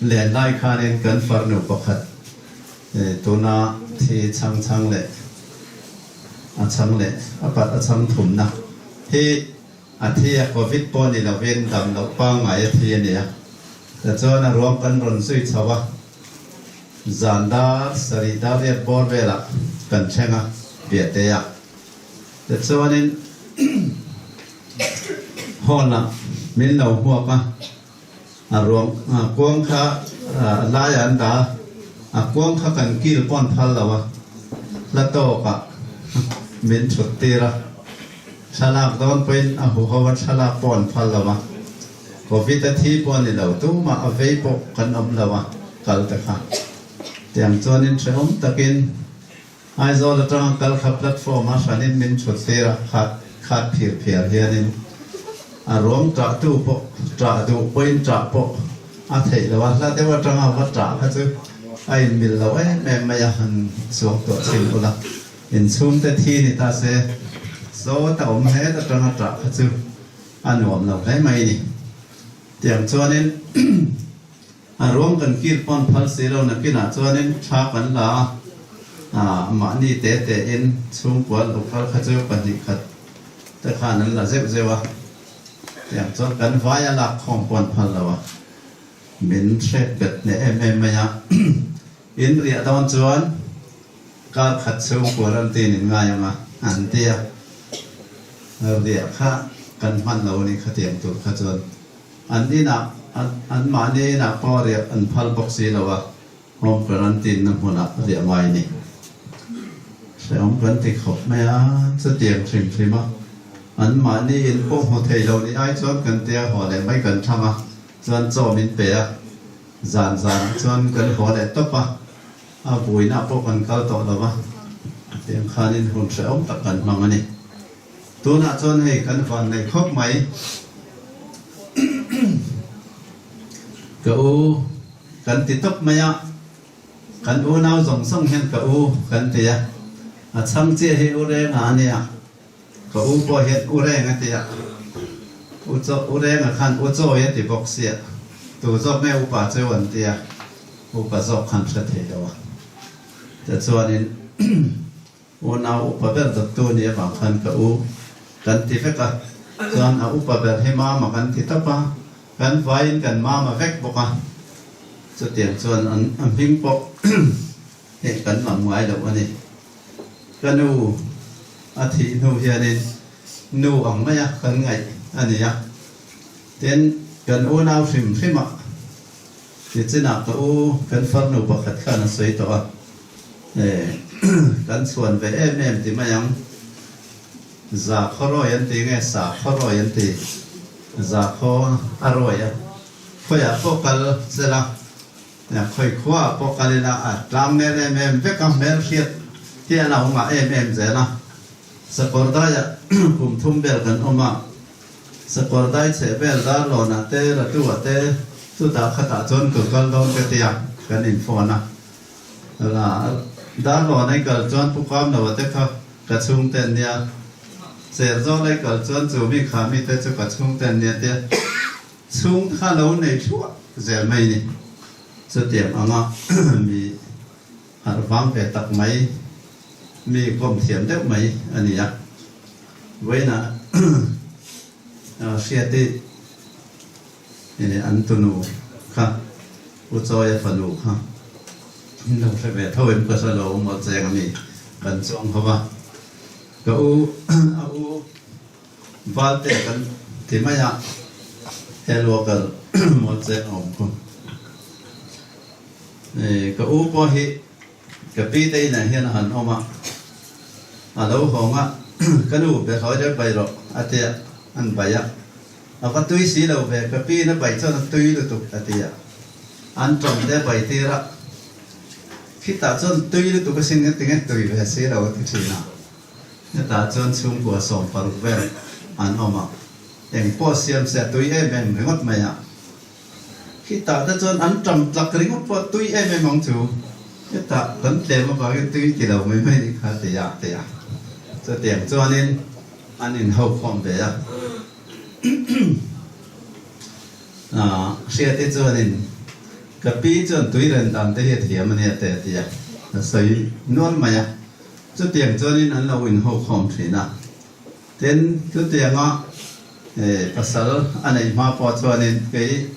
len lai khanin kan farnu pakhat tuna thi chhang chhang leh a chhang leh a pat a chhang thumna hi A thi a Covid pawh ni lovin dam loh pangngai a thi a nia. Tichuan a ruang kan rawn zui chho a, zan dar sarih dar riat bawr velah kan thleng a, Biate ah. Tichuanin hall ah min lo hmuak a, a ruang kuang kha laiah an dah a, a kuang kha kan kil pawn phal lo a, hla tawkah min thut tir a. Thlalak dawn pawhin a huho a thlalak pawh an phal lo a, Covid a thi pawh a ni lo, tumah a vei pawh kan awm lo a, kal te kha. Tiang chuanin hrehawm takin Aizawl atanga kal kha platform a hranin min thut tir a, khat khat phir phiar hianin a ruang ṭah tu pawh ṭah duh pawhin ṭah pawh a theih lo a, hla deuh atanga va ṭah kha chu a inmil lo em em mai a, han suak tawh chhin ula. Inchhungte thi ni ta se, sawt a awm het atanga ṭah kha chu a nuam lo hle mai ni. Tiang chuanin a ruang kan kir pawn phal si lo nakinah chuanin thla kan la a, mahni te tein chhungkua lo kal kha chu pahnih khat te khan an la zeuh zeuh a, tiang chuan kan vai a lak khawm pawn phal lo a, min hrek bet hneh em em mai a. In riah dawn chuan Kar khat chhung quarantine in ngai ang a, an ti a. Riah kha kan hman lo a ni khatiang tur kha chuan. An inah, an mahni inah pawh riah an phal bawk si lo a, home quarantine na hmunah riah ngai a ni. Hrehawm kan ti khawp mai a, chutiang hrim hrim a. An mahni in pawh hmu thei lo ni ai chuan kan tia haw leh mai kan thlang a, chuan chaw min pe a, zan zanah chuan kan haw leh tawp a. A buaina pawh kan kal tawh lo va, tiang khanin hun hrehawm tak kan hmang a ni. Tunah chuan hei kan van nei khawp mai. Ka u kan ti tawp mai a, kan unau zawng zawng hian ka u kan ti a, a chhang chiah hi u Renga a nia, ka u pawh hian u Renga ti a, u chaw u Renga khan u Chawi a ti bawk sia, tu zawk nge upa cheu an ti a. Upa zawk khan hre thei lo a, tichuanin unau upa ber dawttu ni avang khan ka u kan ti vek a, chuan a upa ber hi mama kan ti tawp a, kan vaiin kan mama vek bawk a, chutiang chuan an a hming pawh hei kan lam ngai loh a ni. Ka nu a thih hnu hianin nu ang maia kan ngaih a ni a, tin kan unau hrim hrim a, Nichinah ka u kan farnu pakhat khan a sawi tawh a, kan chhuan ve em em ti mai ang. Za khaw rawi an ti nge sa khaw rawi an ti? Za khaw a rawi a, khawiah pawh kal sela, khawi khuaah pawh kal ila a tlang nel em em vek a, hmelhriat hi a lo ngah em em zel a. Sakawrdaiah kum thum vel kan awm a. Sakawr dai chheh vel dar lawnah te, Ratuah te, chutah khatah chuan ka kal dawn ka tia, kan in phone a. La, dar lawn ai kal chuan Pu Kamloa te kha ka chhungte an nia, Serzawl ai kal chuan chu mi kha mi te chu ka chhungte an nia tia chhung kha lo nei thluah zel mai ni. Chutiang anga mi harh vang ve tak mai, mi kawm thiam deuh mai a ni a. Vawiinah Hriati an tunu kha U Chawia fanu kha in lo hre ve tho em ka hre lo maw cheng a mi kan chuang ho va ka u a u Valte kan ti mai a helwakal maw cheng a awm khu ka u pawh hi Ka pi te inah hian a han awm a, a lo hawng a, ka nu be hlawi deuh bai rawh a tia, an bai a. A va tui si lo ve, ka pi in a bai chuan a tui lutuk a ti a. An tawng te a bai tir a. Khitah chuan tui lutuk a sin tinge tui ve si lo a ti thin a. Hetah chuan chhungkua 16 vel an awm a. Eng pawh siam se a tui em em ringawt mai a. Khitah te chuan an tam tlak ringawt pawh tui em em ang chu. Hetah kan tlem avangin tui ti lo mai mai nih kha ti a ti a. Chutiang chuanin an inho khawm ve a. Hriate chuanin ka pi chuan tui ren dan te hi a thiam a nia te a ti a. A sawi nual mai a. Chutiang chuanin an lo inho khawm thin a. Tin, chutianga pasal a neih hma pawh chuanin kei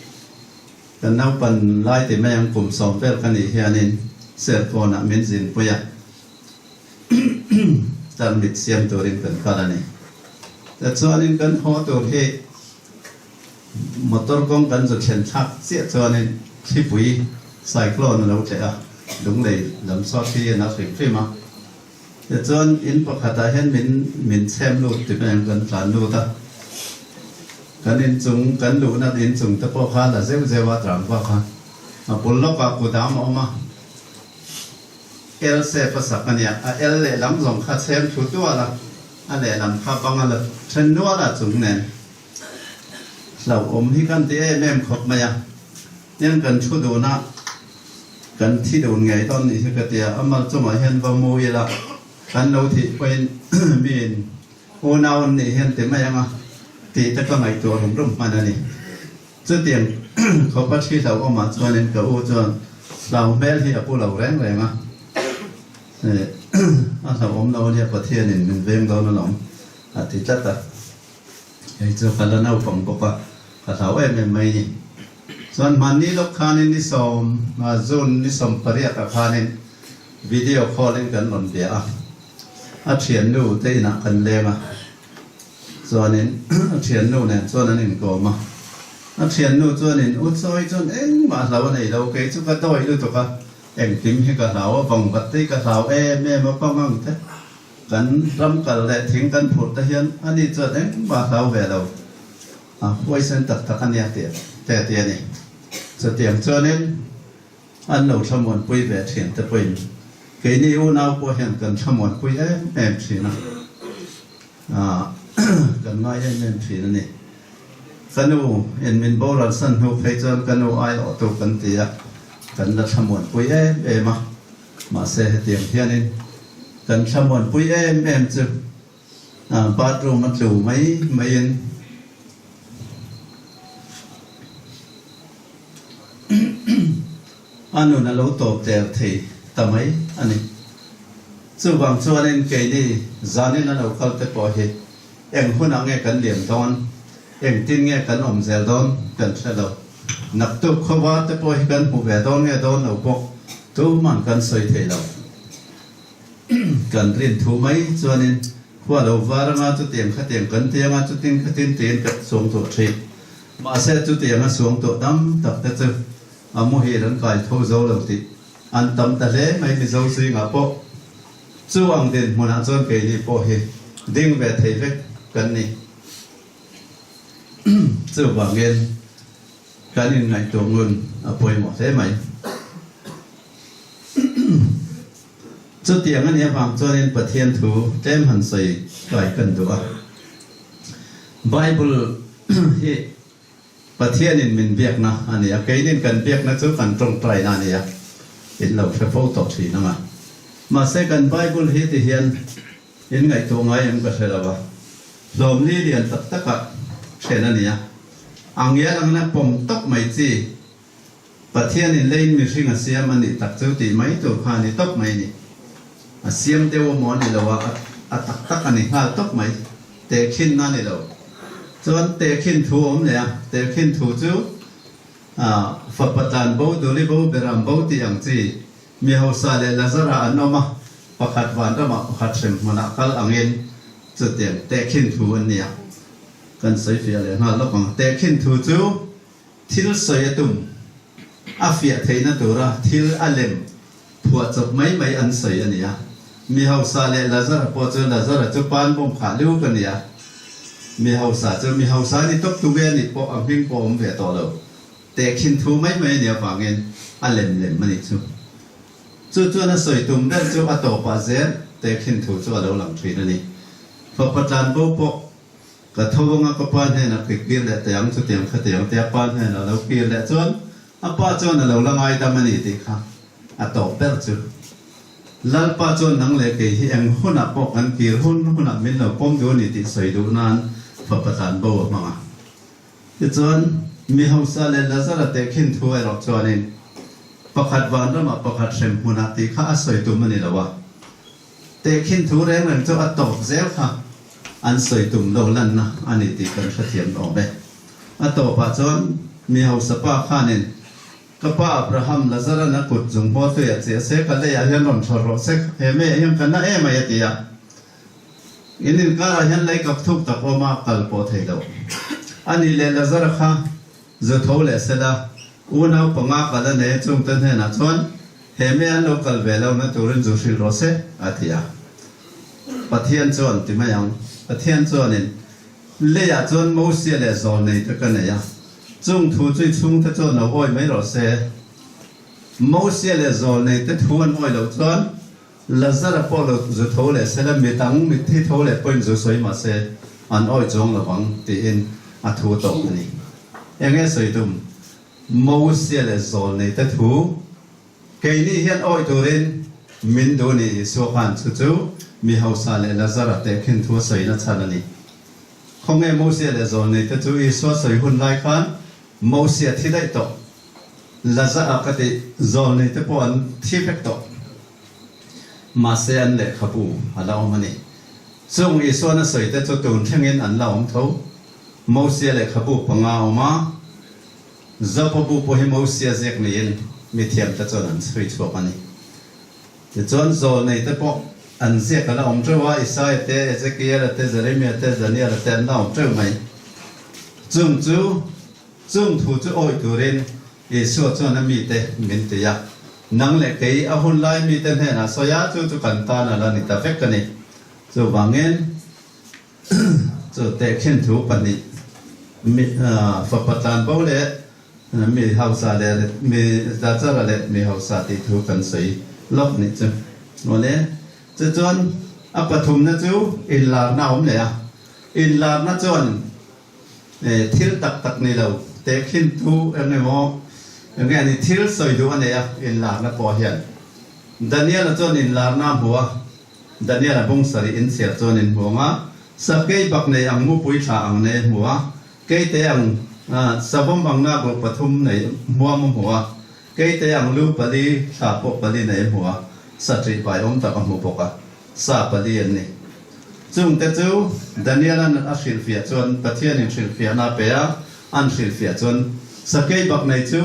kan naupan lai ti mai ang kum sawm vel ka nih hianin Serkawnah min zinpui a, tarmit siam turin kan kal a ni. Tichuanin kan haw tur hi motor kawng kan zu thlen thlak chiah chuanin thlipui, cyclone, a lo tleh a, lunglei lam saw thli a na hrim hrim a. Tichuan in pakhatah hian min min chhem lut ti mai ang kan tlan lut a, kan inchung kan luhna inchung te pawh kha la zeuh zeuh a tlang vak a, a bul lawkah kudam a awm a, L shape a sak a nia, a L lehlam zawng kha chhem thu tual a, a lehlam kha bang a la then nual a chung nen hlauhawm hi kan ti em em khawp mai a. Tiang kan thu dun a, kan thi dun ngei dawn nih hi ka ti a, a mal chungah hian va mu ila, kan lo thih pawhin miin unau an nih hian ti mai ang a tih te ka ngaihtuah rum rum hman a ni. Chutiang khawpa thi hlauhawmah chuanin ka u chuan hlau hmel hi a pu lo reng reng a, a hlauhawm lo ania Pathianin min veng dawn alawm a ti tlat a. Hei chu ka la naupang bawk a, ka hlau em em mai ni. Chuan hmanni lawk khanin ni sawm, June ni 18 ah khanin video call in kan rawn bia a, a thiannu te inah kan leng a, chuanin a thiannu nen chuan an inkawm a, a thiannu chuanin u chawi chuan engmah hlau a nei lo, kei chu ka dawi lutuk a, engkim hi ka hlau a, vangvat te hi ka hlau em em a, pangang te. Kan ram kal leh thing kan phurh te hian ani chuan engmah hlau ve lo, a huaisen tak tak a nia tih te a ti a ni. Chutiang chuanin an lo thlamuanpui ve thin te pawhin keini unau pawh hian kan thlamuanpui em em thin a, kan ngai em em thin a ni. Ka nu in min boral san hnu phei chuan ka nu aiawhtu kan ti a, kan la thlamuanpui em em a. Mahse hetiang hianin kan thlamuanpui em em chu bathroom a tlu mai maiin a nun a lo tawp der thei ta mai a ni. Chuvang chuanin keini zanin a lo kal te pawh hi eng hunah nge kan liam dawn, engtin nge kan awm zel dawn kan hre lo. Naktuk khawva te pawh hi kan hmu ve dawn nge dawn lo bawk tuman kan sawi thei lo. Kan rin thu mai chuanin khua lo var anga chutiang khatiang kan ti anga chutin khatin tiin kan suang tuah thin. Mahse chutianga suang tuah tam tak te chu a muhil an kai tho zo lo tih an tam ta hle mai Mizo zingah pawh. Chu ang dinhmunah chuan keini pawh hi ding ve thei vek kan ni. Chuvangin kan inngaihtuah ngun a pawimawh hle mai. Chutiang a nih avang chuanin Pathian thu tlem han sawi kai kan duh a. Bible hi Pathianin min biakna a ni a, keinin kan biakna chu kan tawngtaina a ni a, in lo hre fo tawh thin ang a. Mahse kan Bible hi ti hian In ngaihtuah ngai em ka hre lo a, hlawmli lian tak takah then a ni a, a ngial angna pawm tawp mai chi, Pathianin leiin mihring a siam a nih tak chu tih mai tur kha a ni tawp mai ni. A siam deuh a maw a ni lo a, a tak tak a ni nghal tawp mai. Tehkhinna a ni lo. Chuan tehkhin thu a awm leh a, tehkhin thu chu fapa tlan bo, duli bo, beram bo tih ang chi Mi hausa leh Lazara an awm a, pakhat vanramah pakhat hrem hmunah kal angin chutiang tehkhin thu an ni a. Kan sawi fiah leh nghal lawk ang. Tehkhin thu chu thil sawi a tum, a fiah theihna tura thil a lem phuah chawp mai mai an sawi a ni a. Mi hausa leh Lazara pawh chu Lazara chu pan bawm khah liu ka ni a. Mi hausa chu mi hausa a ni tawp tu nge anih pawh a hming pawh a awm ve tawh lo. Tehkhin thu mai mai a nih avangin a lem lem a nih chu. Chu chuan a sawi tum ber chu a tawpah zel tehkhin thu chu a lo lang thin a ni. Fapa tlanbo pawh ka tho anga ka pa hnenah ka kir leh teh ang chutiang khatiang te a pa hnenah a lo kir leh chuan a pa chuan a lo la ngaidam a ni tih kha a tawp ber chu. Lalpa chuan nang leh kei hi eng hunah pawh kan kir hun hunah min lo pawm duh a ni tih sawi duh nan fapa tlanbo a hmang a. Tichuan, mi hausa leh Lazara tehkhin thu erawh chuanin pakhat vanramah pakhat hrem hmunah tih kha a sawi tum a ni lo a. Tehkhin thu reng reng chu a tawp zel kha an sawi tum lo lanna a ni tih kan hrethiam awm e. A tawpah chuan mi hausa pa khanin Ka pa Abraham, Lazaran a kut zung hmaw tuiah chiah se ka leiah hian rawn thlawr rawh se, he meiah hian ka na em ai a ti a. In inkarah hian lei kap thuk tak awm a, kal pawh thei lo. A nih leh Lazara kha zu tho leh sela, unau panga kal a nei a chungte hnenah chuan he mei an lo kal ve lo na turin zu hrilh rawh se, a ti a. Pathian chuan ti mai ang. Pathian chuanin leiah chuan Mosia leh Zawlnei te ka nei a, Chung thu chu i chhungte chuan lo awi mai rawh se. Mosia leh Zawlnei te thu an awi loh chuan Lazara pawh lo zu tho leh se la, midang mitthi tho leh pawhin zu sawi mah se an awi chuang lo vang tiin a thu tawp a ni. Eng nge sawi tum? Mosia leh Zawlnei te thu keini hian awi turin min duh ni Isua khan chu chu mi hausa leh Lazara tehkhin thu a sawina chhan a ni. Khawnge Mosia leh Zawlneite chu Isua sawi hun lai khan Mosia thi daih tawh. Lazara ka tih Zawlneite pawh an thi vek tawh. Mahse an lehkhabu a la awm a ni. Chung Isuan a sawite chu tun thlengin an la awm tho. Mosia lehkhabu panga a awm a, Zopabu pawh hi Mosia ziak niin mithiamte chuan an chhui chhuak a ni. Tichuan, zawlneite pawh an ziak a la awm teuh a, Isaia te, Ezekiela te, Jeremia te, Daniela te an la awm teuh mai. Chung chu, chung thu chu awih turin Isua chuan a mite min ti a. Nang leh kei a hun lai mite hnenah sawi a, chu chu kan tan a la ni ta vek a ni. Chuvangin, chu tehkhin thu pahnih, mi, fapa tlanbo leh Mi hausa leh mi Lazara leh mi hausa tih thu kan sawi lawk nih chu. Awle, chu chuan a pathumna chu inlarna a awm leh a. Inlarna chuan thil tak tak ni lo tehkhin thu eng emaw eng nge ni thil sawi duh a nei a inlarna pawh hian. Daniel-a chuan inlarna a hmu a, Daniel-a bung sarih inchhiar chuan in hmu ang a, sakei bak nei ang mupui thla ang nei a hmu a, Keite ang savawm ang nak ruh pathum nei hmuam a hmu a, keite ang lu pali thla pawh pali nei a hmu a, sa ṭih pai awm tak a hmu bawk a, sa pali an ni. Chungte chu Daniel-a'n a hrilhfiah chuan Pathianin hrilhfiahna a pe a, an hrilhfiah chuan sakei bak nei chu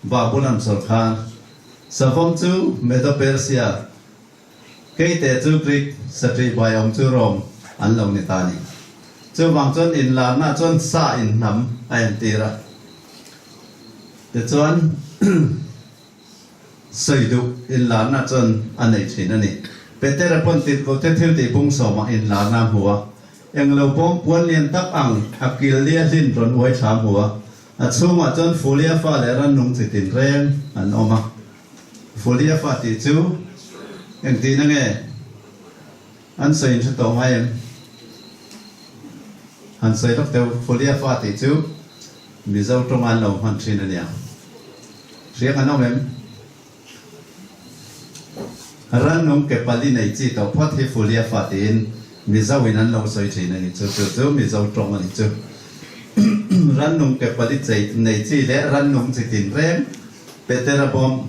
Babulon sawrkar, savawm chu Medo-Persia, Keite chu Greek saṭih baiawm chu Rome an lo ni ta a ni. Chuvang chuan inlarna chuan sa in hnam a entir a. Tichuan sawi duh inlarna chuan a nei thin a ni. Petera pawn tirhkohte thil tih bung sawmah inlarna a hmu a. Englo bawm puan lian tak ang a kil lia hlin rawn uai thla a hmu a. A chhungah chuan Fulia fa leh rannung chi tinreng an awm a. Fulia fa tih chu engtihna nge an sawi in hre tawh ngai em? Han sawi lawk teuh, Fulia fa tih chu Mizo tawnga an lo hman thin a nia. Hriak an awm em? Rannung ke pali nei chi tawh phawt hi Fulia fa tiin Mizo in an lo sawi thin a ni chu, chu chu Mizo tawng a ni chu. Rannung ke pali chei nei chi leh rannung chi tin reng Petera bawm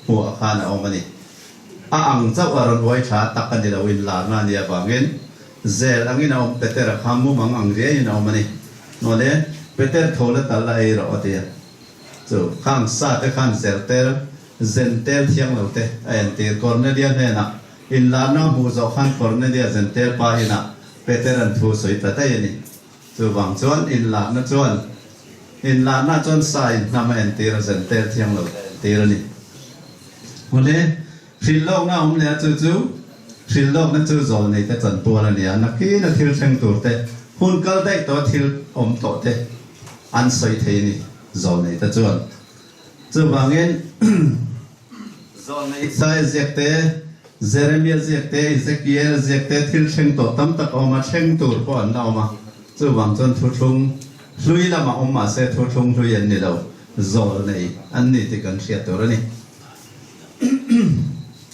hmuh ah khan a awm a ni. A ang chauh a rawn uai tha tak a ni lo in larna a nih avangin zel angin a awm Petera kha mumang ang riaiin a awm a ni. Awle, Peter tho la tal la ei rawh a ti a. Chu khang sa te khan zer tel, zen tel thiang lo te a entir. Kornelia hnenah in larna hmuh zawh khan Kornelia zen tel pa inah Petera'n thu sawi ta daih a ni. Chuvang chuan inlarna chuan inlarna chuan sa in hnam a entir a, zen tel thiang lo te a entir a ni. Awle, hrilhlawkna a awm leh a, chu chu hrilhlawkna chu zawlneite chanpual a ni a, nakin a thil thleng tur te. Hun kal daih tawh thil awm tawh te an sawi thei a ni zawlnei te chuan. Chuvangin zawlnei Isaiah ziak te, Jeremiah ziak te, Ezekiel ziak te thil thleng tawh tam tak a awm a, thleng tur pawh an la awm a. Chuvang chuan thuthlung hlui lamah awm mahse thuthlung hlui an ni lo, zawlnei an ni tih kan hriat tur a ni.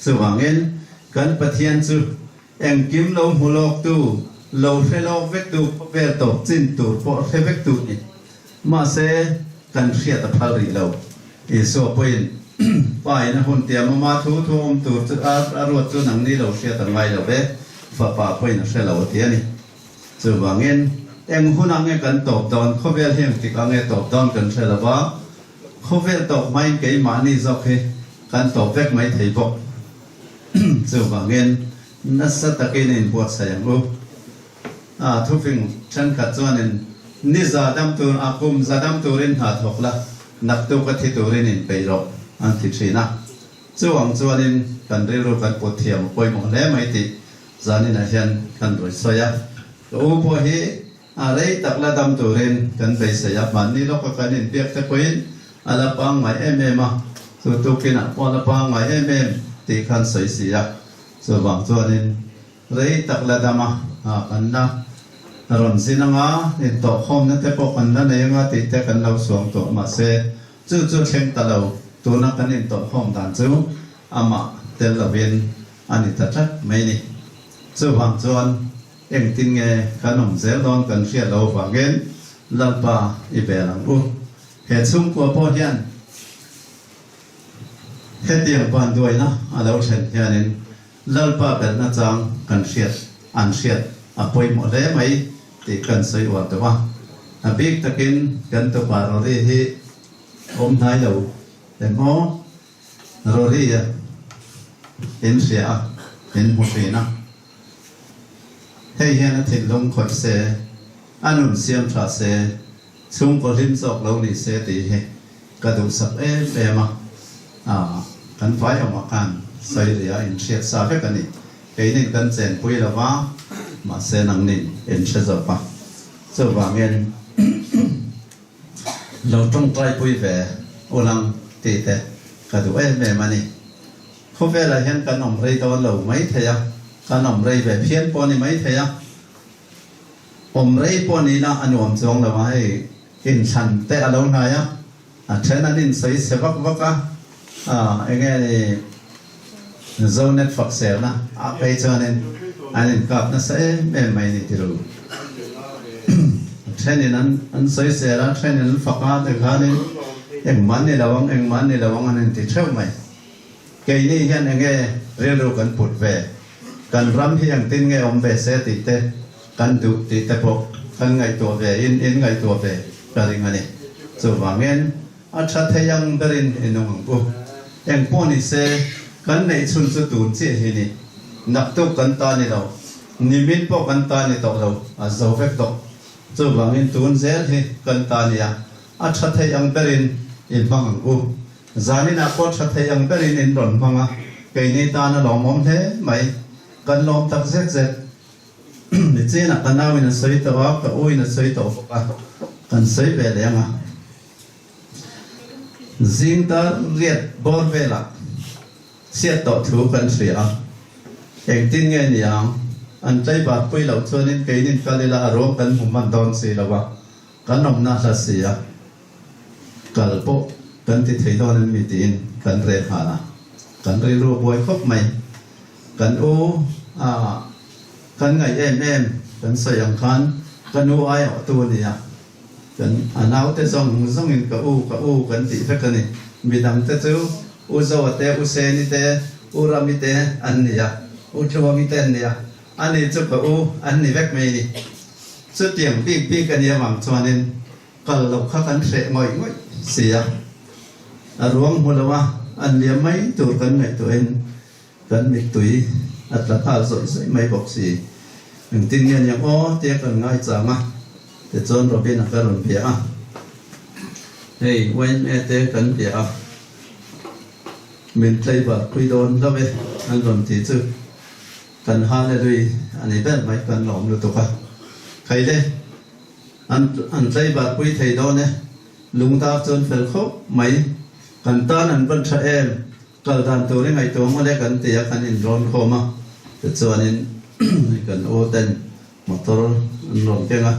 Chuvangin kan Pathian chu Engkim lo hmu lawktu, lo hre lawk vektu khawvel tawp chin tur pawh hre vektu ni. Mahse, kan hriat a phal rih lo. Isua pawhin, Pa in a hun tiam a ma thu thu awm tur chu a ruat chu nangni lo hriat a ngai lo ve, Fapa pawhin a hre lo a ti a ni. Chuvangin, eng hunah nge kan tawp dawn, khawvel hi engtikah nge tawp dawn kan hre lo va, khawvel tawp hmain keimahni zawk hi kan tawp vek mai thei bawk. Chuvangin nasa takin a inbuatsaih ang u. A thufing thenkhat chuanin ni za dam tur a kum za dam turin hna thawk la, naktuk a thi turin inpeih rawh an ti thin a. Chu ang chuanin kan rilru kan put thiam a pawimawh hle mai tih zaninah hian kan rawi sawi a. Ka u pawh hi a rei tak la dam turin kan beisei a, hmanni lawka kan inbiak te pawhin a la pangngai em em a, chu tukinah pawh a la pangngai em em tih khan sawi si a, chuvang chuanin rei tak la dam a, kan la rawn zin anga, intawhkhawmna te pawh kan la nei anga tih te kan lo suang tawh, mahse chu chu thleng ta lo, tuna kan intawhkhawm dan chu amah tel lovin a ni ta tlat mai ni. Chuvang chuan Engtin nge kan awm zel dawn kan hriat lo avangin Lalpa i bel ang u. He chhungkua pawh hian hetiang vanduaina a lo thlen hianin Lalpa belhna chang kan hriat an hriat a pawimawh hle mai tih kan sawi uar deuh a. A bik takin kan tupa Rory hi awm hnai lo emaw Rory a in hria a, in hmu thin a. Hei hian a thinlung khawih se, a nun siam tha se, chhungkaw hlim zawk lo ni se tih hi ka duhsak em em a. Aah, kan vai awmah khan sawi ri a inhriat sa vek a ni. Keinin kan chenpui lo va, mahse nangnin in hre zawk a. Chuvangin. Lo tawngtaipui ve ulang tih te ka duh em em a ni. Khawvelah hian kan awm rei dawn lo mai thei a, kan awm rei ve phian pawh a ni mai thei a, awm rei pawh nihna a nuam chuang lo a, hei inthlan te a lo hnai a, a then an insawi chhe vak vak a, eng nge ni Zonet fakselna ah phei chuanin an inkap nasa em em mai ni tiru. Thenin an an sawisel a, thenin an fak a, tikhanin engmah an ni lo ang, engmah an ni lo ang an inti theuh mai. Keini hian enge rilru kan put ve, kan ram hi engtin nge awm ve se tih te kan duh tih te pawh kan ngaihtuah ve in in ngaihtuah ve ka ring a ni. Chuvangin A tha thei ang berin i nung ang u. Eng pawh ni se, kan neih chhun chu tun chiah hi ni. Naktuk kan ta ni lo, nimin pawh kan ta ni tawh lo, a zo vek tawh. Chuvangin tun zel hi kan ta nia, a tha thei ang berin i hmang ang u. Zaninah pawh tha thei ang berin in rawn hmang a, keini tan a lawmawm hle mai. Kan lawm tak zet zet. Nichinah ka nauin a sawi tawh a, ka uin a sawi tawh bawk a, kan sawi ve leh ang a. Zing tar riat bawr velah chhiat tawh thu kan hria a, engtin nge ni ang? An tlaibar pui loh chuanin keinin kal ila a ruang kan hmu hman dawn si lo a, kan awmna hla si a, kal pawh kan ti thei dawn em mi tiin kan rel nghal a, kan rilru a buai khawp mai. Kan u a kan ngaih em em kan sawi ang khan ka nu aiawhtu a ni a. Kan a naute zawng zawngin ka u, ka u kan tih vek a ni. Midangte chu U Zoa te, U Seni te, U Rami te an ni a, U Tluangi te an ni a, ani chu ka u an ni vek mai a ni. Chutiang bik bik a nia vang chuanin kal loh kha kan hreh ngawih ngawih si a. A ruang hmu lo a, an liam mai tur kan ngaihtuahin kan mittui a tla nghal zawih zawih mai bawk si. Engtin nge niang aw tia kan ngaichang a, tichuan Robin-a ka rawn bia a, Hei YMA te kan bia a, min tlaivar pui dawn hlauh e an rawn ti chu kan Hallelui a ni ber mai kan lawm lutuk a. Khaile, an an tlaivar pui thei dawn e, lungdar chuan fel khawp mai, kan tan an van tha em, kal dan tur i ngaihtuah mawle kan ti a, kan inrawn khawm a, tichuanin kan u ten motor an rawn keng a,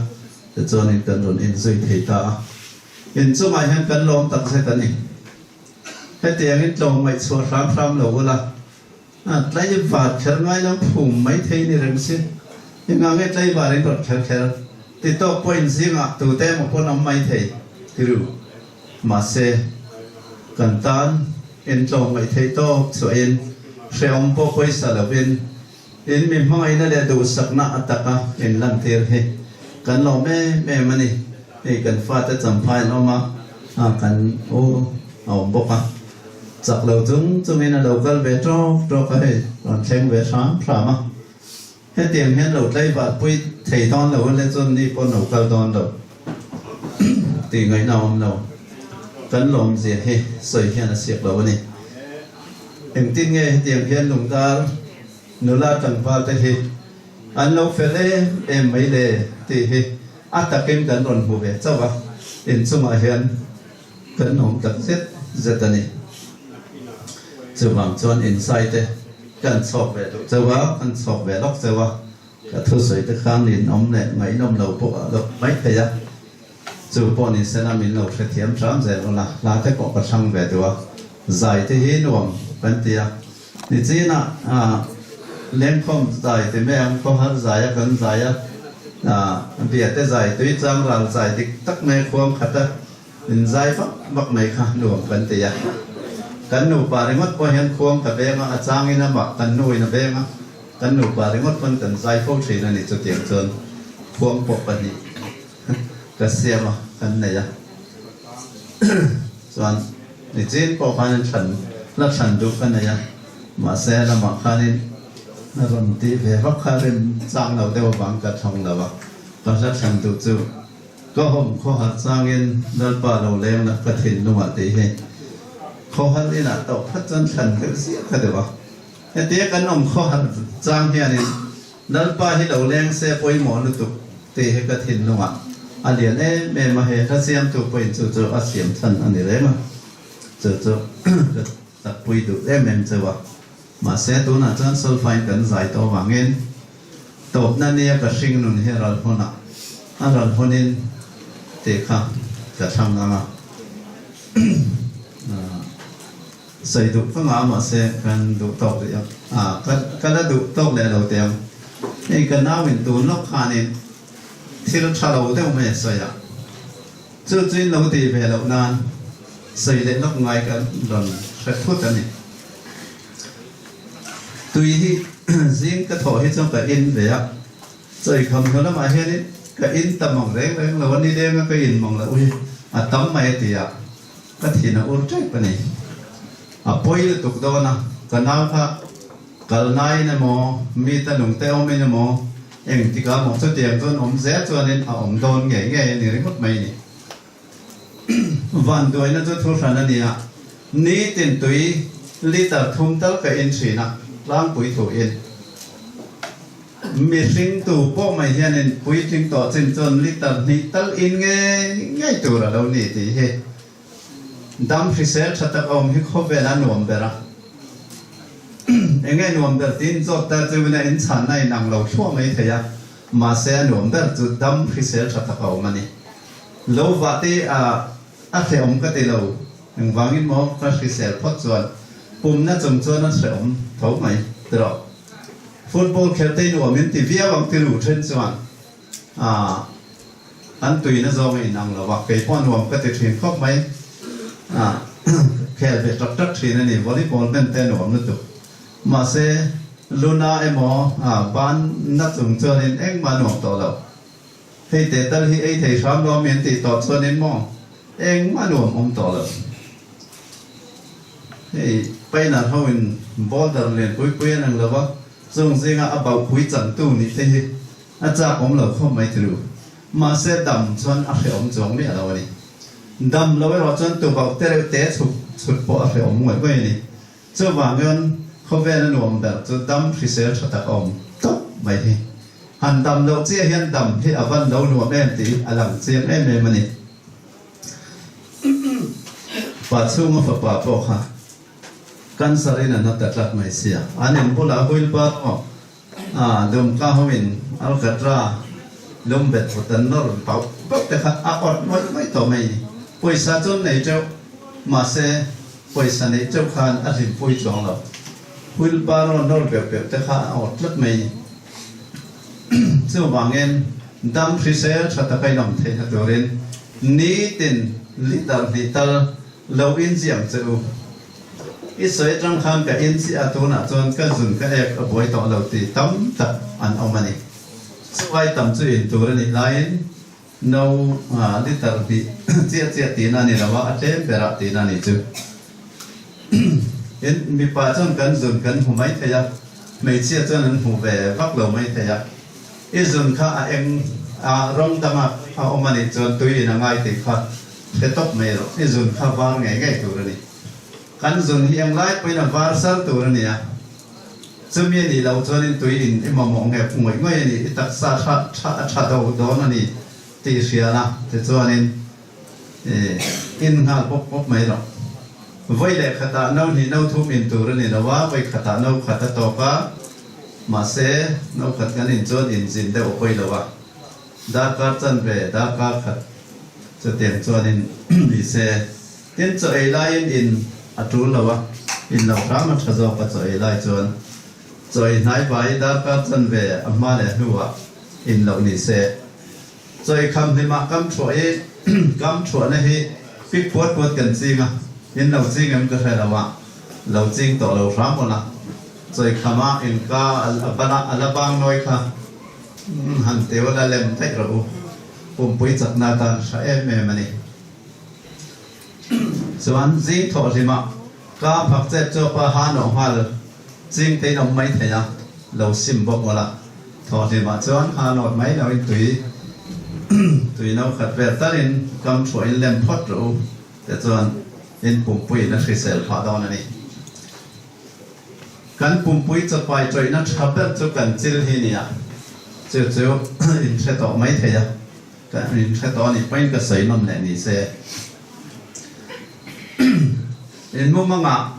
tichuanin kan rawn inzui thei ta a, inchungah hian kan lawm takzet a ni. Hetiangin tlawm ngaihchhuah hram hram lo ula, A tlaivar kher ngai lo phum mai thei ni reng si. Engah nge tlaivar in rawn kher kher? Ti tawk pawh in zingah tute emaw pawn awm mai thei ti ru. Mahse, kan tan in tlawm ngaih theih tawk chhuahin hrehawm pawh pawisa lovin in mi hmangaihna leh duhsakna a taka in lantir hi kan lawm em em a ni. Hei kan fate champhai an awm a, kan u a awm bawk a. Chak lo chung chungin a lo kal ve tawk tawk a, hei rawn thleng ve hram hram a. Hetiang hian lo tlaivar pui thei dawn lo le chuan ni pawh lo kal dawn lo tih ngaihna a awm lo. Kan lawmzia hi sawi hian a siak lo a ni. Engtin nge hetiang hian lungdar nula tlangval te hi an lo fel em em mai le tih hi a takin kan rawn hmu ve chauh a, inchungah hian Kan awm tak zet zet a ni. Chuvang chuan insai te kan chhawk ve duh chauh a, kan chhawk ve lawk chauh a, ka thusawi te khan in awm leh ngaihnawm lo pawh a lawk mai thei a. Chu pawh ni sela min lo hrethiam hram zel ula, hla te pawh ka hrang ve duh a, zai te hi nuam kan ti a. Nichinah lengkhawm zai ti mai ang, khawhar zai a kan zai a, biate zai tui chang ral zai dik tak mai khuang khat a, In zai vak vak mai kha nuam kan ti a. Kan nupa ringawt pawh hian khuang ka veng a, a changin amah kan nuin a veng a, kan nupa ringawt pawn kan zai fo thin a ni chutiang chuan khuang pawh pahnih ka siam a, kan nei a. Chuan nichin pawh khanin thlan la thlan duh ka nei a, mahse lamah khanin rawn tih ve vak kha rim chang lo deuh avang ka thlang lo a, ka hla thlan duh chu. Ka hawm khawhar changin Lalpa lo leng la ka thinlungah tih hi khawhar inah tawh phat chuan thlan deuh ziah kha deuh a. Hetia kan awm khawhar chang hianin Lalpa hi lo leng se pawimawh lutuk tih hi ka thinlungah a lian em em a, he hla siamtu pawhin chu chu a siam chhan a ni reng a, chu chu ka takpui duh em em cheu a. Mahse tunah chuan solfain kan zai tawh avangin Tawpna nia ka hring nun hi ral hunah a ral hunin tih kha ka thlang ang a. Sawi duh ka ngah mahse kan duh tawk rih ang. Ka la duh tawk leh lo teh ang. Hei ka nauin tun lawk khanin thil tha lo deuh mai a sawi a. Chu chuin lo tih ve loh nan sawi leh lawk ngai ka rawn hre thut a ni. Tui hi zing ka thawh hi chuan ka in ve a, chawi kham hnu lamah hianin ka in ta mang reng reng lo a, nilenga ka in mang loh hi a tam mai a ti a, ka thin a ur tep a ni. A pawi lutuk dawn a, ka nau kha kalnain emaw, mi ta lungte awmin emaw, engtikah maw chutiang chuan awm zel chuanin a awm dawn ngei ngei a ni ringawt mai ni. Vanduaina chu thu hran a ni a, nitin tui litre thum tal ka in thin a, tlangpui thu in. Mihring tu pawh mai hianin puitling tawh chin chuan litre hnih tal in ngei ngei tur a lo ni tih hi dam hrisel tha tak a awm hi khawvel a nuam ber a. Enge nuam ber tiin zawt ta chu ina inchhanna inang lo thluah mai thei a, mahse a nuam ber chu dam hrisel tha tak a awm a ni. Lo vah te a a hrehawm ka ti lo, engvangin maw ka hrisel phawt chuan pumna chung chuan a hrehawm tho mai tiraw. Football kher te nuam in ti viau ang ti ru then chuan a an tuina zawng a inang lo a, kei pawh nuam ka ti thin khawp mai a khel ve tak tak thin a ni, volleyball hman te nuam lutuk mahse luna emaw a ban na chung chuanin engmah nuam tawh lo. Hei teh tal hi ei thei hram lo ami an tih tawh chuanin maw engmah nuam awm tawh lo. Hei Painar ho in boulder lian pui pui an ang lo va, chung zinga a bauhpui changtu nih te hi a chak awm lo khawp mai tiru. Mahse dam chuan a hrehawm chuang miah lo a ni. Dam lo erawh chuan tu bauh te reuh te chhuk chhut pawh a hrehawm ngawih ngawih a ni. Chuvangin khawvel a nuam ber chu dam hrisel tha tak a awm tawp mai hi. Han dam loh chiah hian dam hi a van lo nuam em tih a lang chiang em em a ni. Pa chhunga fapa pawh kha cancer in a na ta tlat mai sia. An in bulah wheelbarrow a dumka ho in alkatra lum bet vut an nawr bauh bauh te kha a awrh ngawih ngawih tawh mai ni. Pawisa chu an nei teuh mahse pawisa neih teuh khan a hlimpui chuang lo. Wheelbarrow nawr beuh beuh te kha a awrh tlat mai ni. Chuvangin dam hrisel tha taka in awm theihna turin nitin liter hnih tal lo inziam che u. I sawi atang khan ka inziah a tunah chuan ka zun ka ek a buai tawh lo tih tam tak an awm a ni. Chuai tam chu in tur a nih laiin no liter hnih chiah chiah tihna a ni lo a, a tlem berah tihna a nih chu. In mipa chuan kan zun kan hmu mai thei a, hmeichhia chuan an hmu ve vak lo mai thei a. I zun kha a eng a rawng danga a awm a nih chuan tui in a ngai tih kha hre tawp mai rawh. I zun kha var ngei ngei tur a ni. Kan zun hi englai pawhin a var sar tur a ni a, chumi a nih loh chuanin tui in i mamawh ngep ngawih ngawih a ni, i taksa tha tha a tha do dawn a ni tih hria la, tichuanin in nghal pawp pawp mai rawh. Vawi leh khatah no hnih no thum in tur a ni lo a, vawi khatah no khat a tawk a, mahse no khat kan in chuan in zin deuh a pawi lo a, darkar chanve darkar khat chutiang chuanin ni se. Tin, chaw ei laiin in a tul lo a, in lo hram a tha zawk a chaw ei lai chuan chaw ei hnai vai darkar chanve a hma leh hnuah in loh ni se. Chaw ei kham hlimah kam thuah i kam thuahna hi pik puat puat kan ching a, in lo ching em ka hre lo a, lo ching tawh lo hram awn a, chaw ei khama in ka a bana a la bang nawi kha han teu la lem daih rawh u, pumpui chakna atan hra em em a ni. Chuan zing thawh hlimah ka phak chet chuapa ha nawh nghal ching tein awm mai thei a, lo sim bawk mawlh a. Thawh hlimah chuan ha nawt mai loin tui tui no khat vel talin kam thuahin lem phawt rawh u te chuan in pumpuiin a hrisel phah dawn a ni. Kan pumpui chapai tawihna tha ber chu kan chil hi nia, chu chu in hre tawh mai thei a. Ka in hre tawh a nih pawhin ka sawi nawm leh ni se. In mumangah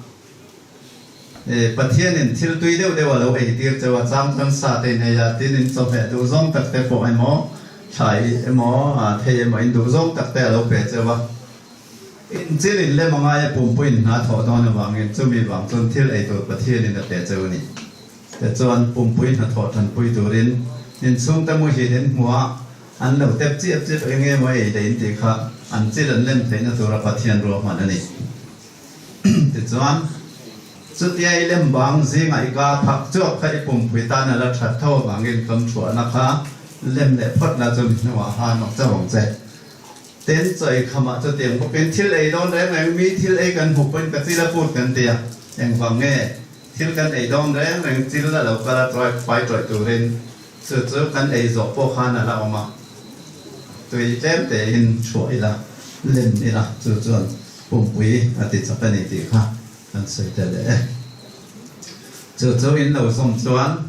Pathianin thil tui deuh deuh a lo ei tir cheu a, chang chuan sa te in ei a, tin in chawhmeh duh zawng tak te pawh emaw, thlai emaw, thei emaw in duh zawng tak te a lo pe cheu a. In chil in lem a ngai a, pumpuiin hna thawh dawn avangin chumi vang chuan thil ei tur Pathianin a pe cheu a ni. Tichuan, pumpui hnathawh tanpui turin inchhungte muhin in hmu a, an lo tep chiap chiap eng nge maw ei leh in tih kha an chil an lem theihna tura Pathian ruahman a ni. Tichuan, chutia i lem bang zingah i ka phak chuak kha i pumpui tan a la that tho avangin kam thuahna kha lem leh phawt la chumi hnuah ha nawk chauh ang che. Tin, chaw ei khamah chutiang bawkin thil ei dawn reng reng mi thil ei kan hmuh pawhin ka chil a put kan ti a, engvang nge? Thil kan ei dawn reng reng chil a lo kal a tawih fai tawih turin chu chu kan ei zawh pawh khan a la awm a, tui tlem tein chhuah ila, lem ila chu chuan pumpui a ti chak a ni tih kha kan sawi tel leh e. Chu chu in lo zawm chuan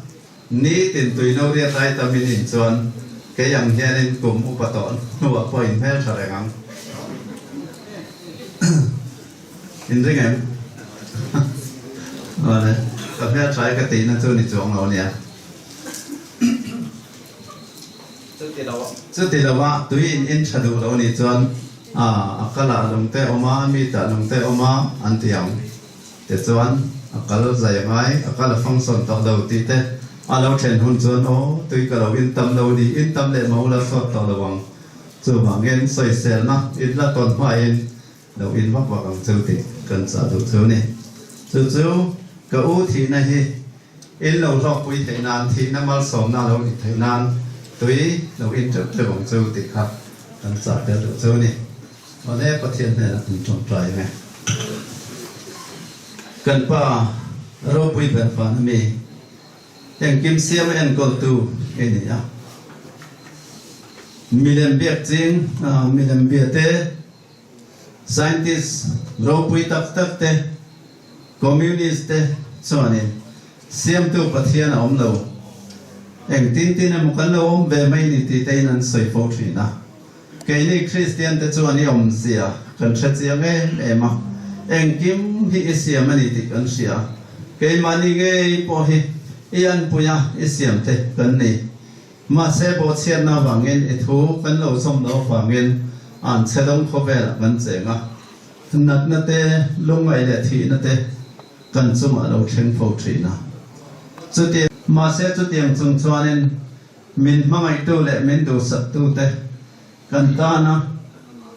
nitin tui no riat lai tam in in chuan kei ang hianin kum upa tawh hnuah pawh in hmeltha reng ang. In ring em? Awle, ka hmeltha i ka tihna chu ni chuang lo ania. Chuti lo a, tui in in tha duh lo nih chuan a kal ah lung te awm a, mi tah lung te awm a an ti ang. Tichuan a kal zai a ngai, a kal a function tawh lo tih te a lo thlen hun chuan aw tui ka lo in tam lo ni, in tam leh mah ula sawt tawh lo ang. Chuvangin sawiselna in la tawn hmain Lo in vak vak ang cheu tih kan chah duh chu ni. Chu chu ka u thihna hi in lo hlawkpui theih nan, thihna malsawmna lo nih theih nan tui lo in teuh teuh ang cheu tih kha kan chah tel duh chu ni. Awle Pathian hnenah kan tawngtai ang e. Kan pa ropui ber van ami engkim siam a enkawltu i ni a. Milem biak ching, milem bia te, Scientist ropui tak tak te, Communist te chuanin Siamtu Pathian a awm lo. Engtin tin emaw kan lo awm ve mai ni tih tein an sawi fo thin a. Keini Kristian te chuan i awmzia kan hre chiang em em a, engkim hi i siam a ni tih kan hria. Keimahni ngei pawh hi i anpui a, i siam te kan ni. Mahse bawhchhiatna avangin i thu kan lo zawm loh avangin an chhe dawng khawvelah kan cheng a, natna te, lungngaih leh thihna te kan chungah lo thleng fo thin a. Chuti. Mahse chutiang chung chuanin min hmangaihtu leh min duhsaktute kan tana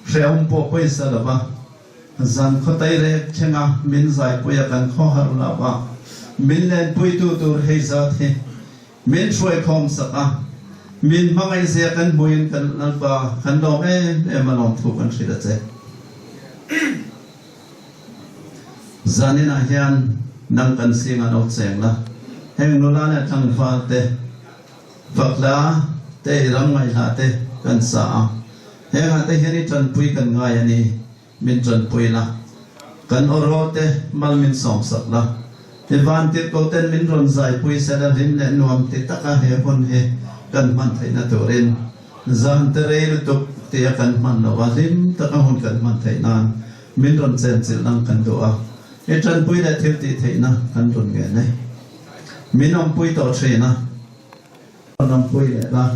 hrehawm pawh pawisa lova zan khawtai rek thlenga min zaipuia kan khawhar lova min lenpuitu tur hei zat hi Min hruaikhawm sak a, min hmangaihzia kan hmuin kan Lalpa kan lawm em em a lawmthu kan hrilh a che. Zaninah hian nang kan singa lo cheng la, heng nula leh tlangval te, fakla te i ram ngaihla te kan sa a, hengah te hian i tanpui kan ngai a ni. Min tanpui la, kan aw te mal min sawmsak la, i vantirhko ten min rawn zaipui se la hlim leh nuam ti taka he hun hi kan hman theihna turin zan te rei lutuk tia kan hman lo a, hlim taka hun kan hman theih nan min rawn chenchilh ang kan duh a, i tanpui leh thil tih theihna kan rawn ngen e. Min awmpui tawh thin a. Kan awmpui leh la,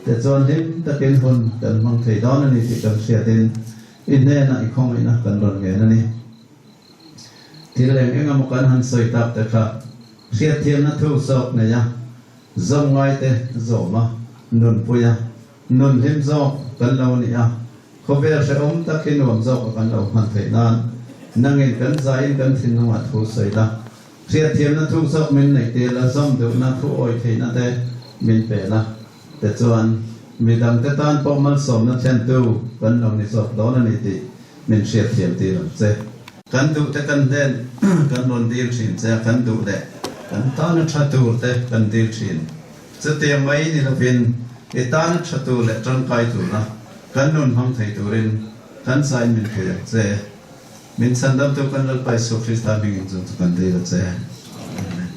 tichuan hlim takin hun kan hmang thei dawn a ni tih kan hriatin i hnenah i khawngaihna kan rawn ngen a ni. Thil eng eng emaw kan han sawi tak te kha hriatthiamna thu zawk nei a, zawm ngaite zawm a, nunpui a, nun hlim zawk kan lo ni a, khawvel hrehawm tak hi nuam zawka kan lo hman theih nan nangin kan zaiin kan thinlungah thu sawi la. Hriatthiamna thuk zawk min neih tir la, zawm duhna thu awi theihna te min pe la, tichuan midangte tan pawh malsawmna thlentu kan lo ni zawk dawn a ni tih min hriatthiam tir ang che. Kan duh te kan hnen kan rawn dil thin che a, kan duh leh kan tana tha tur te kan dil thin. Chutiang mai ni lovin i tana tha tur leh tangkai tura kan nun hmang thei turin kan zai min pui ang che. Min chhandamtu kan Lalpa Jesuh Krista hmingin chung chu kan dil a che. Amen.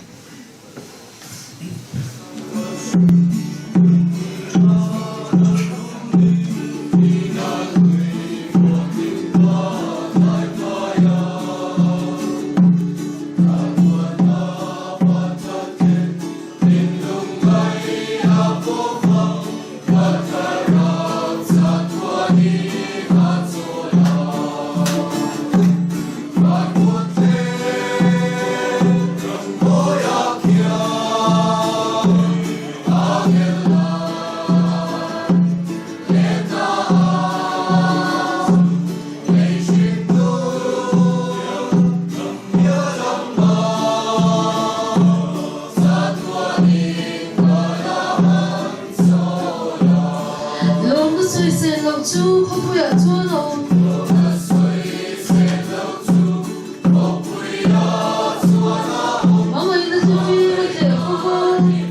Lawmna sawisel loh chu khawpuiah chuan a awm. Hmangaihna chu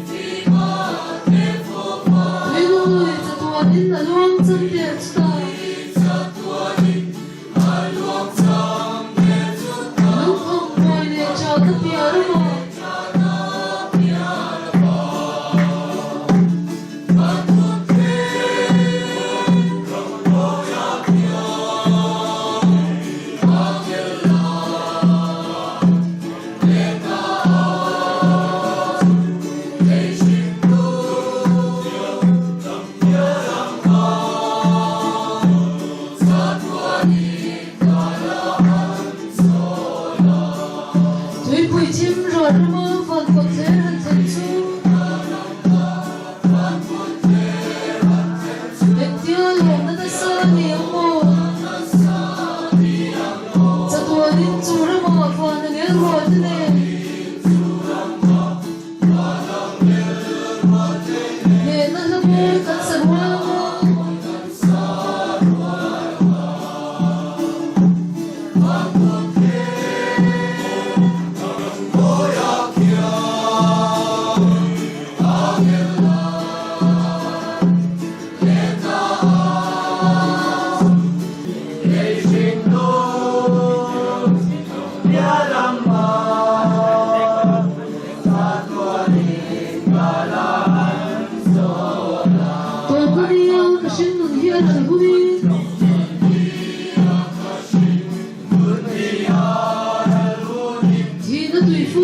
fim a tleh fo va. Tuilung lui chatuanin a luang chang der chutah. Lungkham mawi leh ṭhatna piah ramah. Tuipui thim ruah rama van kawt thler han thlen chu Engtia lawmna nasa ni ang maw? Chatuanin chu rama van a ngel rual te nen. Hnehna hla mawi kan sa rual ang maw?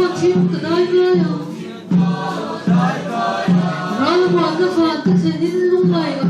Kei pawh thim ka dai kai ang. Ral muanna van ka thlenin lungngai.